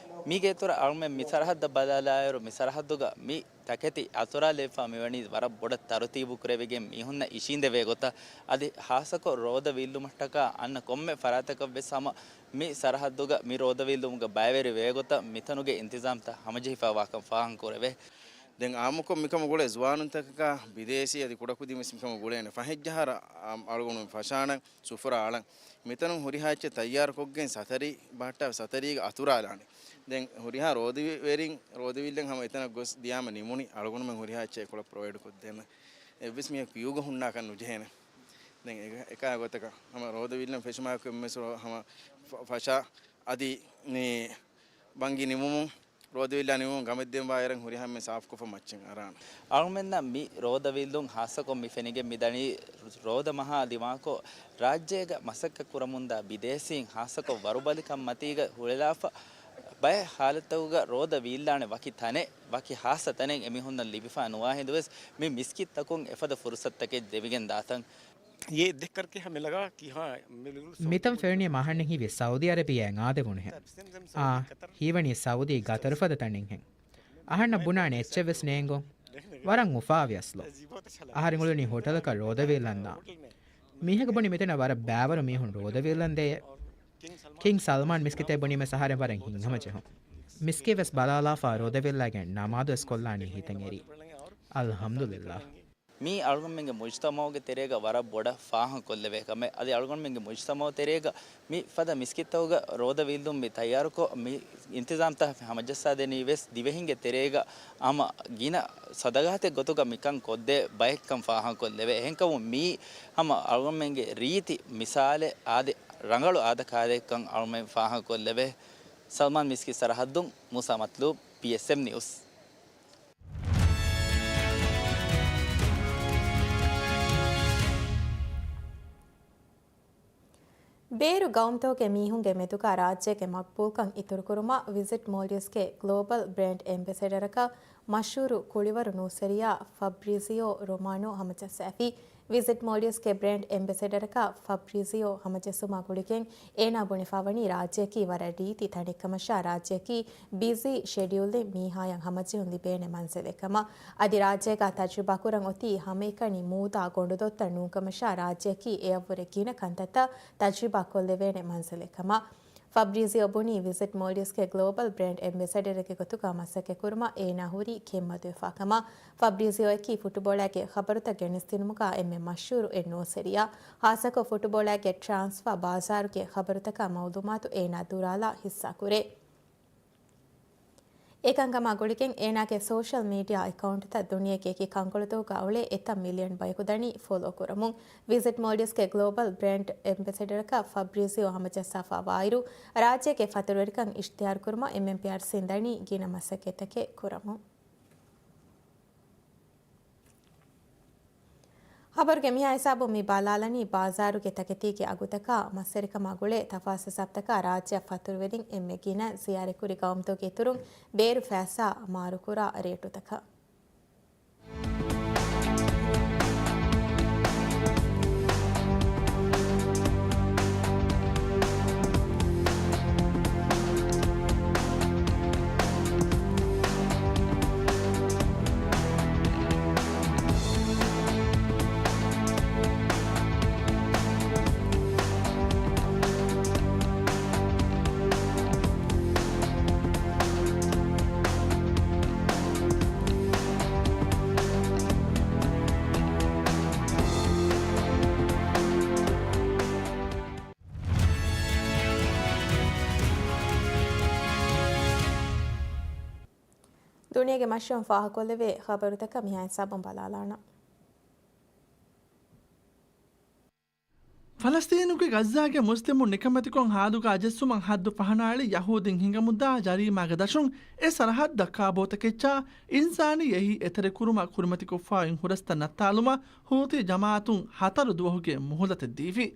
މީގެ އިތުރަށް އަޅުގަނޑުމެން މި ސަރަހައްދަށް ބަލާލާއިރު، މި ސަރަހައްދުގަ މި ތަކެތި އަތުރާލެވިފާ މިވަނީ ވަރަށް ބޮޑަށް ތަރުތީބު ކުރެވިގެން މީހުންނަށް އިށީނދެވޭ ގޮތަށް. އަދި ހާއްސަކޮށް ރޯދަ ވީއްލުމަށްޓަކާ އަންނަ ކޮންމެ ފަރާތަކަށް ވެސް ހަމަ މި ސަރަހައްދުގަ މި ރޯދަ ވީއްލުމުގަ ބައިވެރި ވޭ ގޮތަށް މިތަނުގެ އިންތިޒާމްތައް ހަމަޖެހިފާ ވާކަން ފާހަގަ ކުރެވޭ. ދެން އާއްމުކޮށް މިކަމުގަ އުޅޭ ޒުވާނުންތަކަކާ ބިދޭސީ އަދި ކުޑަކުދިން ވެސް މިކަމަށް ގުޅޭނެ. ފަހެއްޖަހާރަ އަޅުގަނޑު ފަށާނަން ސުފުރާ އަޅަން. މިތަނުން ހުރިހާ އެއްޗެއް ތައްޔާރުކޮށްގެން ސަތަރީ ބަހައްޓާ ސަތަރީގަ އަތުރާލާނެ. ދެން ހުރިހާ ރޯދަވި-، ވެރިން ރޯދަވީއްލަން ހަމަ އެތަނަށް ގޮސް ދިޔާމަ ނިމުނީ އަޅުގަނޑުމެން ހުރިހާ އެއްޗެއް އެކޮޅަށް ޕްރޮވައިޑް ކޮށްދޭނެ. އެއްވެސް މީހަކު ކިޔޫގަ ހުންނާކަށް ނުޖެހޭނެ. ދެން އެ-، އެކާ ގޮތަކަށް ހަމަ ރޯދަވިއްލަން ފެށުމާއެކު އެންމެ ސުރަ ހަމަ ފަ-، ފަށާ އަދި މި ބަންގި ނިމުމުން ރޯދަވިއްލާ ނިމުމުން ގަމެއް ދެން ވާއިރަށް ހުރިހާ އެންމެ ސާފުކޮށްފަ މައްޗަށް އަރާނެ. އަޅުމެންނަށް މި ރޯދަވިއްލުން ހާއްސަކޮށް މި ފެނިގެން މިދަނީ ރޯދަ މަހާ ދިމާކޮށް ރާއްޖޭގަ މަސައްކަތް ކުރަމުންދާ ބިދޭސީން ހާއްސަކޮށް ވަރުބަލިކަން މަތީގަ ހުޅެލާފަ ބައެއް ހާލަތްތަކުގަ ރޯދަ ވީއްލާނެ ވަކި ތަނެއް، ވަކި ހާއްސަ ތަނެއް އެމީހުންނަށް ލިބިފާ ނުވާ ހިނދުވެސް މި މިސްކިތްތަކުން އެފަދަ ފުރުސަތުތަކެއް ދެވިގެން ދާތަން. އެ ދެއްކަރަކެ ހަމެލަގާ ކިހާ މިތަން ފެންނި މަހަންނެ ހީވި ސައުދީ އަރަބިޔާއިން އާދެވުނުހެން. އާ، ހީވަނީ ސައުދީ ގަތަރުފަދަ ތަނެއްހެން. އަހަންނަށް ބުނާނެ އެއްޗެއްވެސް ނޭނގުން. ވަރަށް އުފާވި އަސްލު. އަހަރެން އުޅުނީ ހޮޓަލަކަށް ރޯދަވީއްލަންދާން. މީހަކު ބުނީ މިތަނަށް ވަރަށް ބައިވަރު މީހުން ރޯދަވީއްލަންދޭ. ކިންގް ސަލްމާން މިސްކިތެއް ބުނީމަސް އަހަރެން ވަރަށް ހިތްހަމަޖެހުން. މިސްކިތް ވެސް ބަލާލާފަ ރޯދަވީއްލައިގެން ނަމާދު ވެސް ކޮށްލާނީ ހިތަށް އެރި. އަލްޙަމްދުލިއްލާހް. މީ އަޅުގަނޑުމެންގެ މުޖްތަމަޢުގެ ތެރޭގަ ވަރަށް ބޮޑަށް ފާހަގަކޮށްލެވޭ ކަމެއް. އަދި އަޅުގަނޑުމެންގެ މުޖްތަމަޢު ތެރޭގަ މި ފަދަ މިސްކިތްތަކުގަ ރޯދަ ވީއްލުން މި ތައްޔާރުކޮށް، މި އިންތިޒާމްތައް ހަމަޖައްސާދެނީ ވެސް ދިވެހިންގެ ތެރޭގަ ހަމަ ގިނަ ސަދަގާތެއް ގޮތުގަ މިކަން ކޮށްދޭ ބައެއްކަން ފާހަގަކޮށްލެވޭ. އެހެންކަމުން މީ ހަމަ އަޅުގަނޑުމެންގެ ރީތި މިސާލެއް އާދެ، ރަނގަޅު އާދަކާދައެއްކަން އަޅުގަނޑުމެން ފާހަގަކޮށްލެވޭ. ސަލްމާން މިސްކިތް ސަރަހައްދުން މޫސާ މަތްލޫބް، ޕީއެސްއެމް ނިއުސް. ބޭރު ގައުމުތަކުގެ މީހުންގެ މެދުގަ ރާއްޖޭގެ މަގްބޫލްކަން އިތުރުކުރުމަށް ވިޒިޓް މޯލްޑިވްސްގެ ގްލޯބަލް ބްރޭންޑް އެމްބެސެޑަރަކަށް މަޝްހޫރު ކުޅިވަރު ނޫސްވެރިޔާ ފަބްރީޒިއޯ ރޮމާނޯ ހަމަޖައްސައިފި. ވިޒިޓް މޯލްޑިވްސްގެ ބްރޭންޑް އެމްބެސެޑަރަކަށް ފަބްރީޒިއޯ ހަމަޖެއްސުމާ ގުޅިގެން އޭނާ ބުނެފަވަނީ ރާއްޖެއަކީ ވަރަށް ރީތި ތަނެއްކަމަށާ، ރާއްޖެއަކީ ބިޒީ ޝެޑިއުލްއިން މީހާޔަށް ހަމަޖެހުން ލިބޭނެ މަންޒިލެއްކަމަށް. އަދި ރާއްޖޭގަ ތަޖުރިބާކުރަން އޮތީ ހަމައެކަނި މޫދާ ގޮނޑުދޮށްތައް ނޫންކަމަށާ، ރާއްޖެއަކީ އެއަށްވުރެ ގިނަ ކަންތައްތައް ތަޖުރިބާ ކޮށްލެވޭނެ މަންޒިލެއްކަމަށް. ފަބްރީޒިއޯ ބުނީ ވިޒިޓް މޯލްޑިވްސްގެ ގްލޯބަލް ބްރޭންޑް އެމްބެސެޑަރެއްގެ ގޮތުގަ މަސައްކަތްކުރުމަށް އޭނާ ހުރީ ކެތްމަދުވެފާކަމަށް. ފަބްރީޒިއޯއަކީ ފުޓުބޯޅައިގެ ޚަބަރުތައް ގެނެސްދިނުމުގަ އެންމެ މަޝްހޫރު އެއް ނޫސްވެރިޔާ. ޚާއްޞަކޮށް ފުޓުބޯޅައިގެ ޓްރާންސްފާ ބާޒާރުގެ ޚަބަރުތަކާ މައުލޫމާތު އޭނާ ދުރާލާ ހިއްސާކުރޭ. އެކަންކަމާ ގުޅިގެން އޭނާގެ ސޯޝަލް މީޑިއާ އެކައުންޓްތައް ދުނިޔޭގެ އެކި ކަންކޮޅުތަކުގަ އުޅޭ އެތައް މިލިއަން ބަޔަކު ދަނީ ފޮލޯ ކުރަމުން. ވިޒިޓް މޯލްޑިވްސްގެ ގްލޯބަލް ބްރޭންޑް އެމްބެސެޑަރަކަށް ފަބްރީޒިއޯ ހަމަޖައްސާފާވާއިރު، ރާއްޖޭގެ ފަތުރުވެރިކަން އިޝްތިހާރުކުރުމަށް އެމްއެމްޕީއާރްސީން ދަނީ ގިނަ މަސައްކަތްތަކެއް ކުރަމުން. ޚަބަރުގެ މިހާ ހިސާބުން މި ބަލާލަނީ ބާޒާރުގެ ތަކެތީގެ އަގުތަކާ މަސްވެރިކަމާ ގުޅޭ ތަފާސް ހިސާބުތަކާ ރާއްޖެއަށް ފަތުރުވެރިން އެންމެ ގިނަ ޒިޔާރަތްކުރި ގައުމުތަކުގެ އިތުރުން ބޭރު ފައިސާ މާރުކުރާ ރޭޓުތަކަށް. ދުނިޔޭގެ މަށަށް ފާހަގަކޮށްލެވޭ ޚަބަރުތަކަށް މިހާ ހިސާބުން ބަލާލާނަން. ފަލަސްތީނުގެ ޣައްޒާގެ މުސްލިމުން ނިކަމެތިކޮށް ހާދުގަ ޖެއްސުމަށް ހައްދު ފަހަނައެޅި ޔަހޫދީން ހިނގަމުންދާ ޖަރީމާގެ ދަށުން އެ ސަރަހައްދަށް ކާބޯތަކެއްޗާ އިންސާނީ އެހީ އެތެރެކުރުމަށް ކުރިމަތިކޮށްފައި އޮތް ހުރަސްތައް ނައްތާލުމަށް ހޫތީ ޖަމާއަތުން ހަތަރު ދުވަހުގެ މުހުލަތެއް ދީފި.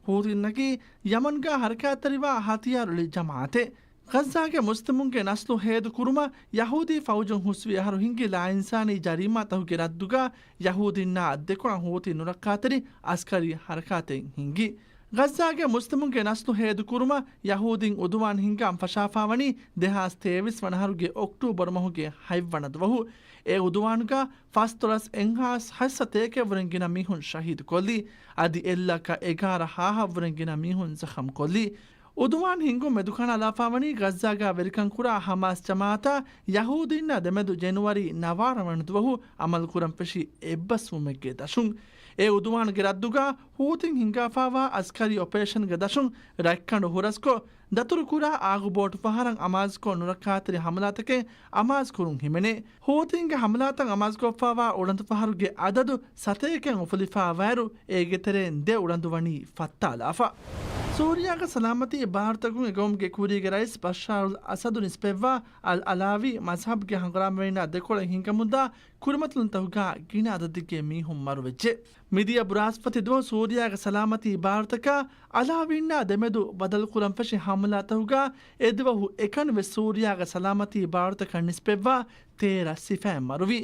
ހޫތީންނަކީ ޔަމަންގަ ހަރަކާތްތެރިވާ ހަތިޔާރު އެޅި ޖަމާއަތެއް. ޣައްޒާގެ މުސްލިމުންގެ ނަސްލު ހޭދަކުރުމަށް ޔަހޫދީ ފައުޖުން ހުސްވި އަހަރު ހިންގި ލާއިންސާނީ ޖަރީމާތަކުގެ ރައްދުގަ ޔަހޫދީންނާ ދެކޮޅަށް ހޫތީ ނުރައްކާތެރި އަސްކަރީ ހަރަކާތެއް ހިންގި. ޣައްޒާގެ މުސްލިމުންގެ ނަސްލު ހޭދަކުރުމަށް ޔަހޫދީން އުދުވާން ހިންގާން ފަށާފާވަނީ ދެހާސް ތޭވީސް ވަނަ އަހަރުގެ އޮކްޓޫބަރު މަހުގެ ހަތްވަނަ ދުވަހު. އެ އުދުވާނުގަ ފަސްދޮޅަސް އެއްހާސް ހަތްސަތޭކައެއްވުރެން ގިނަ މީހުން ޝަހީދުކޮށްލީ. އަދި އެއްލައްކަ އެގާރަ ހާހަށްވުރެން ގިނަ މީހުން ޒަޚަމްކޮށްލީ. އުދުވާން ހިންގުން މެދުކަނޑާލާފާވަނީ ޣައްޒާގަ ވެރިކަން ކުރާ ހަމާސް ޖަމާއަތާ ޔަހޫދީންނާ ދެމެދު ޖެނުއަރީ ނަވާރަ ވަނަ ދުވަހު އަމަލުކުރަން ފެށި އެއްބަސްވުމެއްގެ ދަށުން. އެ އުދުވާންގެ ރައްދުގަ ހޫތީން ހިންގާފާވާ އަސްކަރީ އޮޕަރޭޝަންގެ ދަށުން ރަތްކަނޑު ހުރަސްކޮށް، ދަތުރުކުރާ އާގު ބޯޓު ފަހަރަށް އަމާޒުކޮށް ނުރައްކާތެރި ހަމަލާތަކެއް އަމާޒުކުރުން ހިމެނޭ. ހޫތީންގެ ހަމަލާތައް އަމާޒުކޮށްފާވާ އުޅަނދުފަހަރުގެ އަދަދު ސަތޭކައަށް އުފުލިފާވާއިރު، އޭގެ ތެރެއިން ދެ އުޅަނދު ވަނީ ފައްތާލާފަ. ސޫރިޔާގެ ސަލާމަތީ ބާރުތަކުން އެގައުމުގެ ކުރީގެ ރައީސް ބަޝާރުލް އަސަދު ނިސްބަތްވާ އަލް އަލާވީ މަޒްހަބްގެ ހަނގުރާމަވެރިންނާ ދެކޮޅަށް ހިނގަމުންދާ ކުރިމަތިލުންތަކުގަ ގިނަ އަދަދެއްގެ މީހުން މަރުވެއްޖެ. މިދިޔަ ބުރާސްފަތި ދުވަހު ސޫރިޔާގެ ސަލާމަތީ ބާރުތަކާ އަލާވީންނާ ދެމެދު ބަދަލުކުރަން ފެށި ހަމަލާތަކުގަ އެދުވަހު އެކަނިވެސް ސޫރިޔާގެ ސަލާމަތީ ބާރުތަކަށް ނިސްބަތްވާ ތޭރަ ސިފައެއް މަރުވި.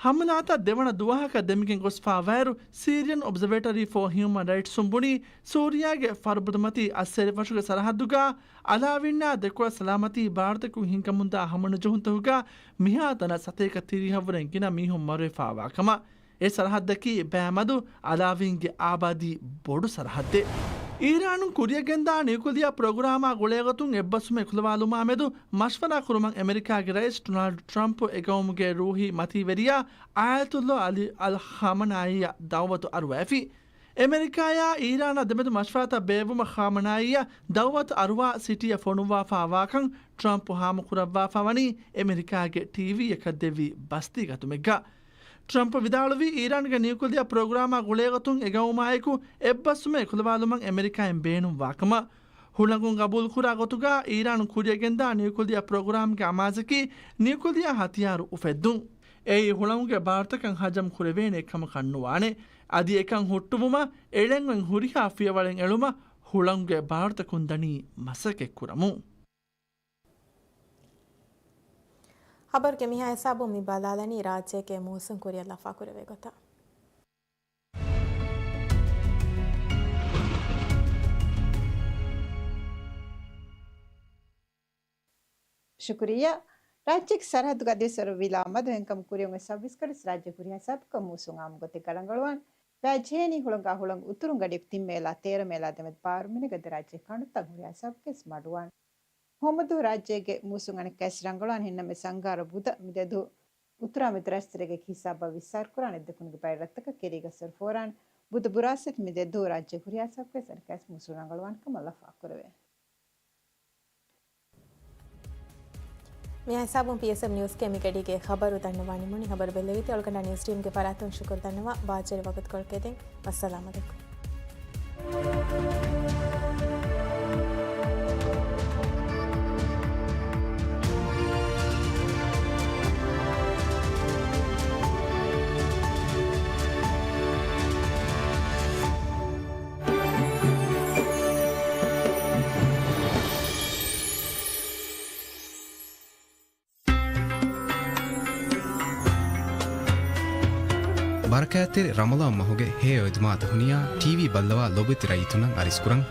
ހަމަލާތައް ދެވަނަ ދުވަހަކަށް ދެމިގެން ގޮސްފާވާއިރު، ސީރިއަން އޮބްޒަވޭޓަރީ ފޯ ހިއުމަން ރައިޓްސުން ބުނީ، ސޫރިޔާގެ ފަރުބަދަމަތީ އައްސޭރިފަށުގެ ސަރަހައްދުގަ އަލާވީންނާ ދެކޮޅަށް ސަލާމަތީ ބާރުތަކުން ހިނގަމުންދާ ހަމަނުޖެހުންތަކުގަ މިހާތަނަށް ސަތޭކަ ތިރީހަށްވުރެ ގިނަ މީހުން މަރުވެފާވާ ކަމަށް. އެ ސަރަހައްދަކީ ބައިމަދު އަލާވީންގެ އާބާދީ ބޮޑު ސަރަހައްދެއް. އީރާނުން ކުރިއަށްގެންދާ ނިއުކުލިއާ ޕްރޮގްރާމާ ގުޅޭގޮތުން އެއްބަސްވުމެއް އެކުލަވާލުމާ މެދު މަޝްވަރާ ކުރުމަށް އެމެރިކާގެ ރައީސް ޑޮނާލްޑް ޓްރަމްޕް އެ ގައުމުގެ ރޫހީ މަތީވެރިޔާ އާޔަތުއްލާ އަލީ އަލް ޚާމަނާއީއަށް ދަޢުވަތު އަރުވައިފި. އެމެރިކާއާ އީރާނާ ދެމެދު މަޝްވަރާތައް ބޭއްވުމަށް ޚާމަނާއީއަށް ދަޢުވަތު އަރުވާ ސިޓީއަށް ފޮނުއްވާފާވާކަން ޓްރަމްޕް ހާމަކުރައްވާފާވަނީ އެމެރިކާގެ ޓީވީއަކަށް ދެއްވި ބަސްތީގަތުމެއްގަ. ޓްރަމްޕް ވިދާޅުވީ، އީރާންގެ ނިއުކުލިއާ ޕްރޮގްރާމާ ގުޅޭގޮތުން އެގައުމާއެކު އެއްބަސްވުމެއް އެކުލަވާލުމަށް އެމެރިކާއިން ބޭނުންވާކަމަށް. ހުޅަނގުން ގަބޫލުކުރާ ގޮތުގަ އީރާނު ކުރިއަށްގެންދާ ނިއުކުލިއާ ޕްރޮގްރާމްގެ އަމާޒަކީ ނިއުކުލިއާ ހަތިޔާރު އުފެއްދުން. އެއީ ހުޅަނގުގެ ބާރުތަކަށް ހަޖަމް ކުރެވޭނެ ކަމަކަށް ނުވާނެ. އަދި އެކަން ހުއްޓުވުމަށް އެޅެން އޮތް ހުރިހާ ފިޔަވަޅެއް އެޅުމަށް ހުޅަނގުގެ ބާރުތަކުން ދަނީ މަސައްކަތްކުރަމުން. ޚަބަރުގެ މިހާ ހިސާބުން މި ބަލާލަނީ ރާއްޖޭގެ މޫސުން ކުރިއަށް ލަފާކުރެވޭ ގޮތަށް. ޝުކުރިއްޔާ. ރާއްޖޭގެ ސަރަހައްދުގަ އަދިވެސް ވަރަށް ވިލާ މަދު ހެންކަމުން ކުރިއަށް އޮތް ސައްބީސް ގަޑި ވެސް ރާއްޖޭ ހުރިހާ ހިސާބަކަށް މޫސުން އާއްމު ގޮތެއްގަ ރަނގަޅުވާން. ވައި ޖެހޭނީ ހުޅަނގާ ހުޅަނގު އުތުރުން ގަޑިއަކު ތިން މޭލާ ތޭރަ މޭލާ ދެމެދު ބާރުމިނެގަ ދެ ރާއްޖޭ ކަނޑުތައް ހުރިހާ ހިސާބަކަށް ވެސް މަޑުވާން. ހޯމަދު ރާއްޖޭގެ މޫސުން އަނެއްކާވެސް ރަނގަޅުވާން. ހިންނަމެސް އަންގާރަ ބުދަ މި ދެ ދުވަހު އުތުރާ މެދު ރަށްތެރޭގައި ހިސާބަށް ވިއްސާރުކުރާނެ. ދެކުނުގެ ބައެއް ރަށްތަކަށް ކެރީގަ އަސަރު ފޯރާނެ. ބުދަ ބުރާސް އެތި މި ދެ ދުވަހު ރާއްޖޭ ހުރިހާ ހިސާބަކަށް ވެސް އަނެއްކާވެސް މޫސުން ރަނގަޅުވާން ކަމަށް ލަފާކުރެވޭ. މި ހިސާބުން ޕީއެސްއެމް ނިއުސްގެ މި ގަޑީގެ ޚަބަރު ދަންނަވާ ނިމުނީ. ޚަބަރު ބެއްލެވިތީ އޮޅުގަނޑާ ނިއުސް ޓީމްގެ ފަރާތުން. ޝުކުރު ދަންނަވާ. ބާއްޖަވެރި ވަގުތުކޮޅަކަށް އެދެން. ވައްސަލާމް އަލައިކުމް. ބަރަކާތްތެރި ރަމަޟާން މަހުގެ ހެޔޮ އެދުމާ ދަހުނިޔާ ޓީވީ ބައްލަވާ ލޯބިވެތި ރައްޔިތުންނަށް އަރިސްކުރަން.